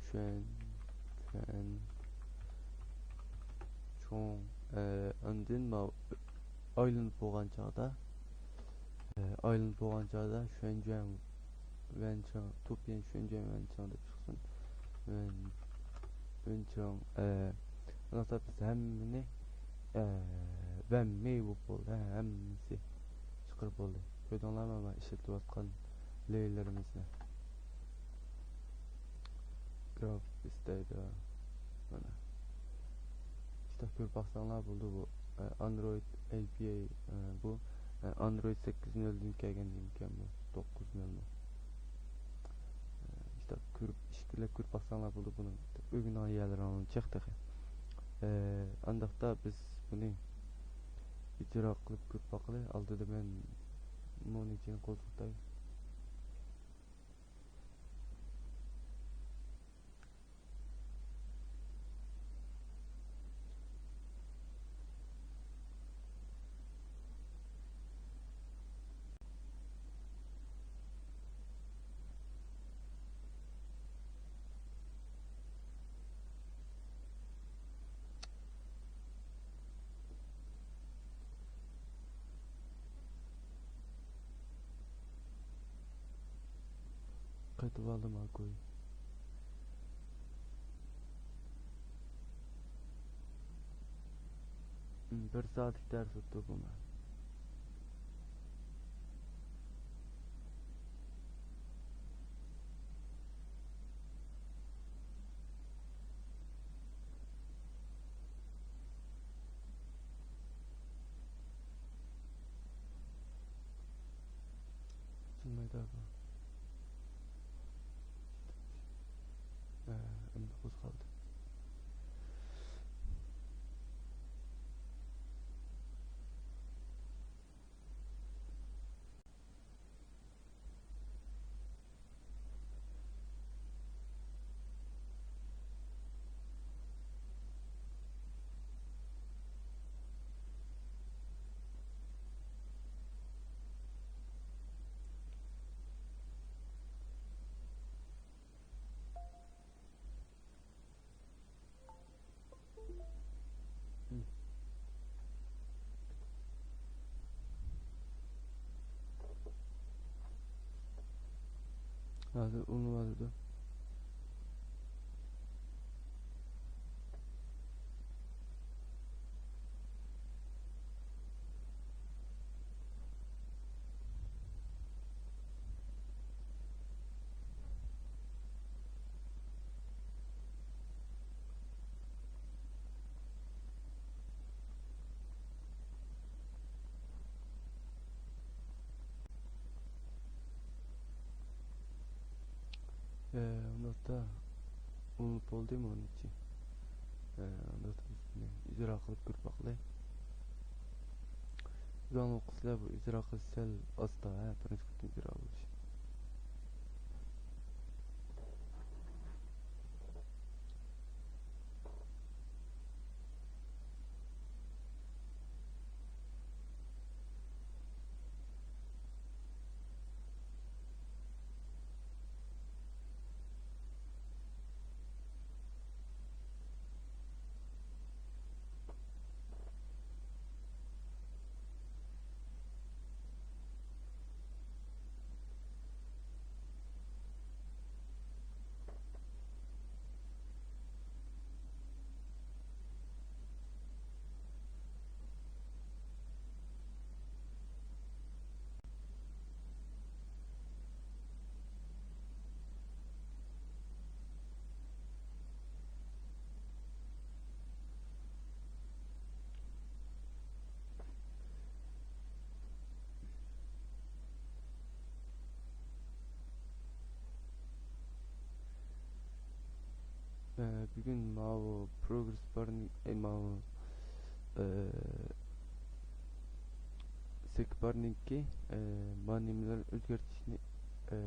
شۈەن جۈەن جۇڭ. ئە، ئاندىن ماۋۇ ئايلىنىپ بولغان چاغدا، ئە، ئايلىنىپ بولغان چاغدا شۈەن جۈەن ۋەنچىڭ، تۇپيەن شۈەن جۈەن ۋەنچىڭ دەپ چىقسۇن. ۋەن، ۋەنچىڭ، ئە، ئۇنداقتا بىز ھەممىنى، ئە، ۋەنمېي بولۇپ بولدى، ھە، ھەممىسى چىقىرىپ بولدى. كۆردۈڭلارمۇ مانا ئىشلىتىۋاتقان لېيېرلىرىمىزنى؟ گراف ئىستەيدۇ. مانا. شۇنداق كۆرۈپ باقساڭلار بولىدۇ بۇ. ئە، ئاندرويد ئەي پى ئەي، ئە، بۇ، ئە، ئاندرويد سەككىز نۆلدىن كەلگەن نېمىكەن بۇ؟ توققۇز نۆلمۇ؟ ئە، شۇنداق كۆرۈپ، ئىشكىلەپ كۆرۈپ باقساڭلار بولىدۇ بۇنى. ئۆگىنىدىغان يەرلىرىڭلارنى چىق تېخى. ئە، ئانداقتا بىز بۇنى ئىجرا قىلىپ كۆرۈپ باقىلى. ئالدىدا مەن مونىتورنى قوزغىتاي. سېتىۋالدىم ھاكوي. بىر سائەتلىك دەرس ئۆتتى بۇ مەن. ئېچىلمايدۇ بۇ. ھە، ئەمدى قوزغالدى. ھازىر ئۇلىنىۋاتىدۇ. ئۇنداقتا ئۇلىنىپ بولدى مۇنىچى. ئۇنداقتا بىز بۇنى ئىجرا قىلىپ كۆرۈپ باقايلى. زاڭلۇق قىلسىلەر بۇ ئىجرا قىلىش سەل ئاستا، ھە، بىرىنچى قېتىم ئىجرا بولۇشى. ئە، بۈگۈن ماۋۇ پروگرېس بارنىڭ، ئەي، ماۋۇ، ئە، سېكبارنىڭكى، ئە، ما نېمىلەر ئۆزگەرتىشنى، ئە،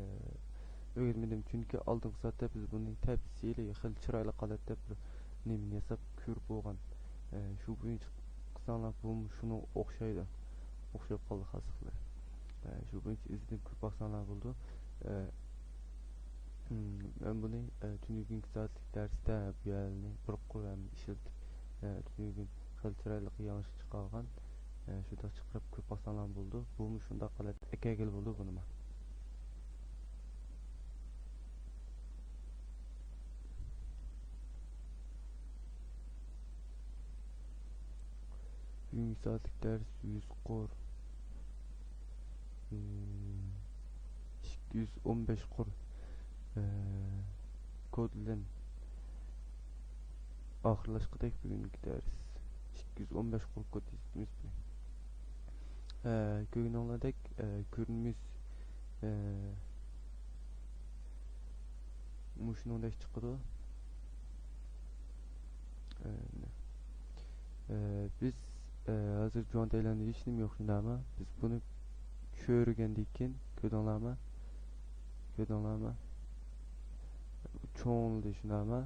ئۆگەنمىدىم. چۈنكى ئالدىنقى سائەتتە بىز بۇنى تەپسىلىي، خېلى چىرايلىق ھالەتتە بىر نېمىنى ياساپ كۆرۈپ بولغان. ئە، شۇ بويىچە قىلساڭلار، بۇمۇ شۇنىڭغا ئوخشايدۇ. ئوخشاپ قالدى خاسلىقلىرى. ئە، شۇ بويىچە ئىزدىنىپ كۆرۈپ باقساڭلار بولىدۇ. ئە، مم، مەن بۇنى، ئە، تۈنۈگۈنكى سائەتلىك دەرستە بۇ يەرنى بىر قۇر ھەم ئىشلىتىپ، ئە، تۈنۈگۈن خېلى چىرايلىق يېڭىلىق چىقارغان. ئە، شۇنداق چىقىرىپ كۆرۈپ باقساڭلار بولىدۇ. بۇمۇ شۇنداق ھالەتتە ئەكەلگىلى بولىدۇ بۇنىمۇ. بۈگۈنكى سائەتلىك دەرس يۈز قۇر، ئىككى يۈز ئون بەش قۇر، ئە، كود بىلەن ئاخىرلاشقۇدەك بۈگۈنكى دەرس. ئىككى يۈز ئون بەش قۇر كود يېزىپمىز بۈگۈن. ئە، كۆرگىنىڭلاردەك، ئە، كۆرۈنمىسى، ئە، مۇشۇنىڭدەك چىقىدۇ. ئە، ئە، بىز، ئە، ھازىر جۇڭتەيلەندە ھېچنېمە يوق، شۇنداقمۇ؟ بىز بۇنى چۆرۈگەندىن كېيىن، كۆردۈڭلارمۇ؟ كۆردۈڭلارمۇ؟ چوڭلىدى، شۇنداقمۇ؟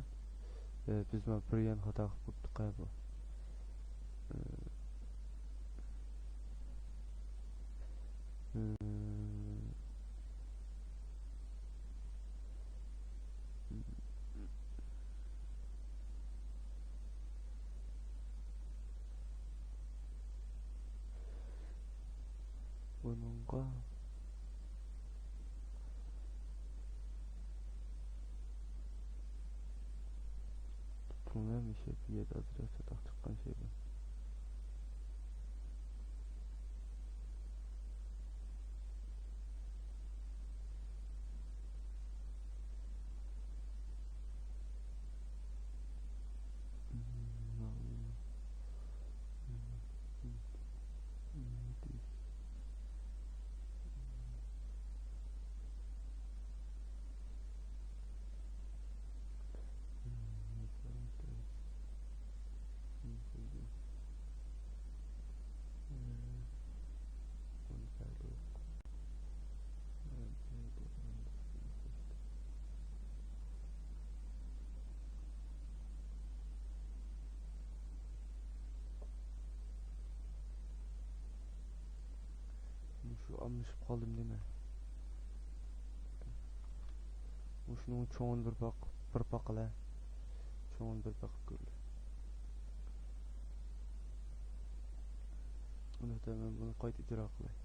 ئە، بىز مانا بىر يان خاتا قىلىپ قويۇپتۇق بۇ. ئە، ئە، بۇنىڭغا مۇشۇ يەردە ئازراق چاتاق چىققان شەي بار. مۇشۇ ئالمىشىپ قالدىم دېمە. مۇشۇنىڭ چوڭىنى بىر باق، بىر باقىلى. چوڭىنى بىر باقىپ كۆرىلى. ئۇندا مەن بۇنى قايتا ئىجرا قىلاي.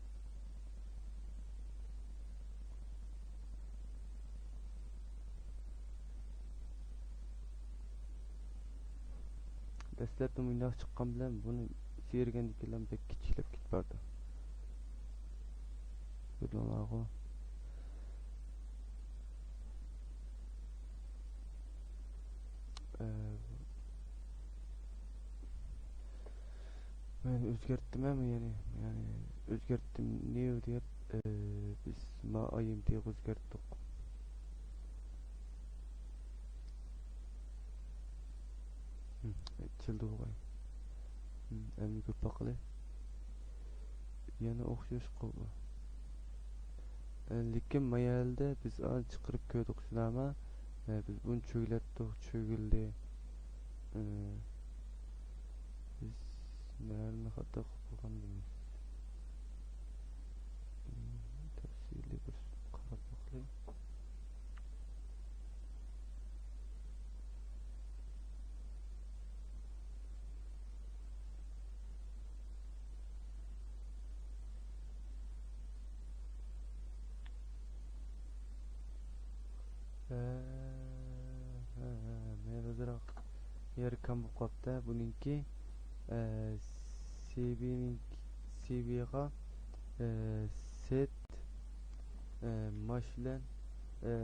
دەسلەپتە مۇنداق چىققان بىلەن بۇنى سىيرىگەندىكىنلا بەك كىچىكلەپ كېتىپ بارىدۇ. بىلدىڭلارغۇ. ئە، مەن ئۆزگەرتتىم ھەم يەنى، يەنى ئۆزگەرتتىم نېۋ دەپ، ئە، بىز ما ئايېمتىغا ئۆزگەرتتۇق. ھىم، ئېچىلدى بۇغاي. ھىم، ئەمدى كۆرۈپ باقىلى. يەنە ئوخشاش قىلدى. ئە، لېكىن ما يەردە بىز ئانى چىقىرىپ كۆردۇق، شۇنداقمۇ؟ ئە، بىز بۇنى چۆگىلەتتۇق، چۆگىلىدى. ئە، بىز نەرىنى خاتا قىلىپ قويغان دەيمىز. تەپسىلىي بىر قاراپ باقايلى. ھە، ھە، ھە، مەيلى، ئازراق يەركەم بولۇپ قاپتۇ بۇنىڭكى. ئە، سىبىنىڭ، سىبىغا، ئە، سېت، ئە، ماش بىلەن، ئە،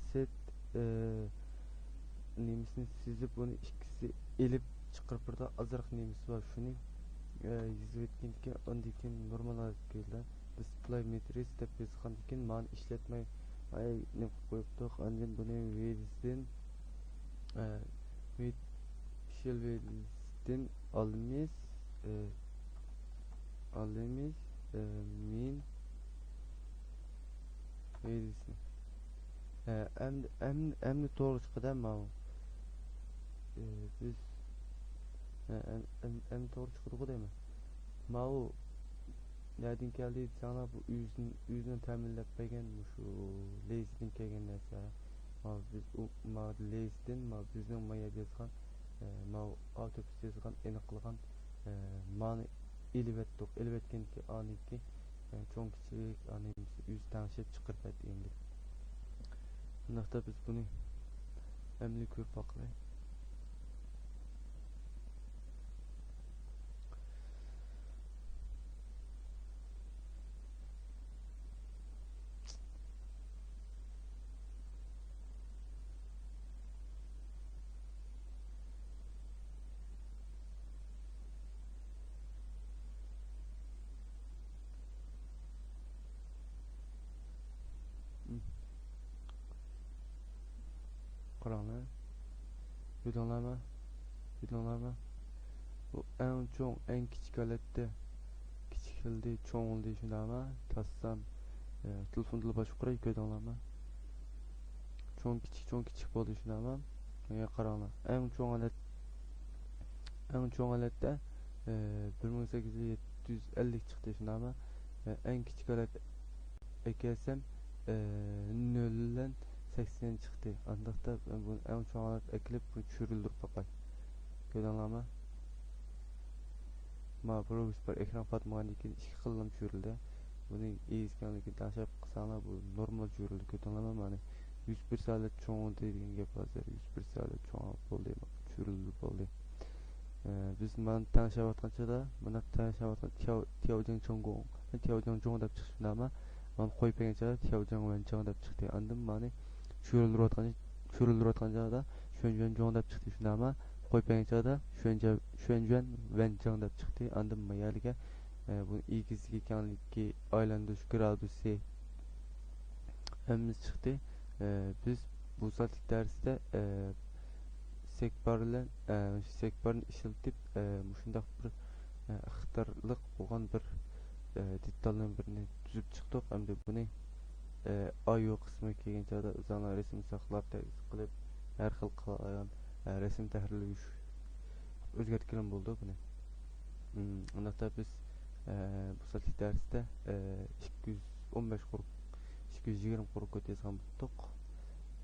سېت، ئە، نېمىسىنى سىزىپ، ئۇنى ئىككىسى ئېلىپ چىقىرىپ بېرىدۇ. ئازراق نېمىسى بار، شۇنى، ئە، يېزىۋەتكەندىكىن، ئاندىن كېيىن نورمال ھالەتكە كېلىدۇ. دىسپلاي مېترىس دەپ يازغاندىكىن مانى ئىشلەتمەي، ئاي، نېمە قىلىپ قويۇپتۇق. ئاندىن بۇنى ۋىدىسىدىن، ئە، ۋىد-، شېل ۋىدىسىدىن ئالىمىز، ئە، ئالىمىز، ئە، مىن ۋىدىسى. ئە، ئەمدى، ئەم-، ئەمدى توغرا چىقىدۇ ماۋۇ. ئە، بىز، ئە، ئەم-، ئەم-، ئەمدى توغرا چىقىدىغۇ دەيمەن. ماۋۇ نەدىن كەلدى دېسەڭلار، بۇ ئۆزىنى، ئۆزىنى تەمىنلەپ بەرگەن مۇشۇ لېيزدىن كەلگەن نەرسە. ماۋۇ بىز ئۇ، ماۋۇ لېيزدىن، ماۋۇ بىزنىڭ ما يەردە يازغان، ئە، ماۋۇ ئاۋتوبۇس يازغان، ئېنىقلىغان، ئە، مانى ئېلىۋەتتۇق. ئېلىۋەتكەندىكى ئانىكى، ئە، چوڭ كىچىك ئانى ئۆزى تەڭشەپ چىقىرىپ بەردى ئەمدى. ئۇنداقتا بىز بۇنى ئەمدى كۆرۈپ باقىلى. قاراڭلار. كۆردۈڭلارمۇ؟ كۆردۈڭلارمۇ؟ بۇ ئەڭ چوڭ، ئەڭ كىچىك ھالەتتە، كىچىك بولدى، چوڭ بولدى، شۇنداقمۇ؟ تاسسام، ئە، تېلېفوندىلا باشقۇراي، كۆردۈڭلارمۇ؟ چوڭ كىچىك، چوڭ كىچىك بولدى، شۇنداقمۇ؟ ماڭا قاراڭلار. ئەڭ چوڭ ھالەت، ئەڭ چوڭ ھالەتتە، ئە، بىر مىڭ سەككىز يۈز يەتتە يۈز ئەللىك چىقتى، شۇنداقمۇ؟ ئە، ئەڭ كىچىك ھالەت ئەكەلسەم، ئە، نۆل بىلەن سەكسەن چىقتى. ئانداقتا مەن بۇنى ئەڭ چوڭ ھالەتكە ئەكېلىپ، بۇنى چۈشۈرۈلدۈرۈپ باقاي. كۆردۈڭلارمۇ؟ ما پروگرېس بار، ئېكران پاتمىغاندىن كېيىن ئىككى خىللام چۈشۈرۈلدى. بۇنى ئېگىز كەڭلىكىنى تەڭشەپ قىلساڭلار، بۇ نورمال چۈشۈرۈلدى. كۆردۈڭلارمۇ؟ مانا يۈز بىر سائەت چوڭىيدۇ دېگەن گەپ ھازىر. يۈز بىر سائەت چوڭ بولدى. چۈشۈرۈلدى بولدى. ئە، بىز مانا تەڭشەۋاتقان چاغدا، مانا تەڭشەۋاتقان تياۋ-، تياۋجياڭ چوڭگوڭ، تياۋجياڭ جوڭ دەپ چىقىشى نامە. مانا قويۇپ بەرگەن چاغدا تياۋجياڭ ۋەنجياڭ دەپ چىقتى. ئاندىن مانى چۈشۈرۈلدۈرۈۋاتقان، چۈشۈرۈلدۈرۈۋاتقان چاغدا شۈەنجۈەن جوڭ دەپ چىقتى شۇ نامە. قويۇپ بەرگەن چاغدا شۈەنجيا-، شۈەنجۈەن ۋەنجياڭ دەپ چىقتى. ئاندىن ما يەرلىكە، ئە، بۇ ئېگىزلىكى، كەڭلىكى، ئايلاندۇرۇش گرادۇسى، ھەممىسى چىقتى. ئە، بىز بۇ سائەتلىك دەرستە، ئە، سەكبار بىلەن، ئە، سەكبارنى ئىشلىتىپ، ئە، مۇشۇنداق بىر، ئە، ئىقتىدارلىق بولغان بىر، ئە، دېتالنىڭ بىرىنى تۈزۈپ چىقتۇق. ئەمدى بۇنى، ئە، ئايۇ قىسمىغا كەلگەن چاغدا ئۆزۈڭلار رەسىم ساقلاپ، تەرتىپ قىلىپ، ھەر خىل قىلالايدىغان، ئە، رەسىم تەھرىرلىگۈچ ئۆزگەرتكىلىمۇ بولىدۇ بۇنى. مم، ئۇنداقتا بىز، ئە، بۇ سائەتلىك دەرستە، ئە، ئىككى يۈز ئون بەش قۇر، ئىككى يۈز يىگىرمە قۇر كود يازغان بولدۇق.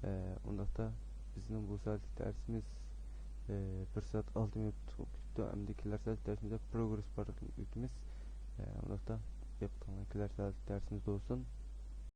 ئە، ئۇنداقتا بىزنىڭ بۇ سائەتلىك دەرسىمىز، ئە، بىر سائەت ئالتە مىنۇت بولۇپ كېتىپتۇ. ئەمدى كېلەر سائەتلىك دەرسىمىزدە پروگرېس بارلىقىنى ئۆتىمىز. ئە، ئۇنداقتا دىققىتىڭلار كېلەر سائەتلىك دەرسىمىز بولسۇن.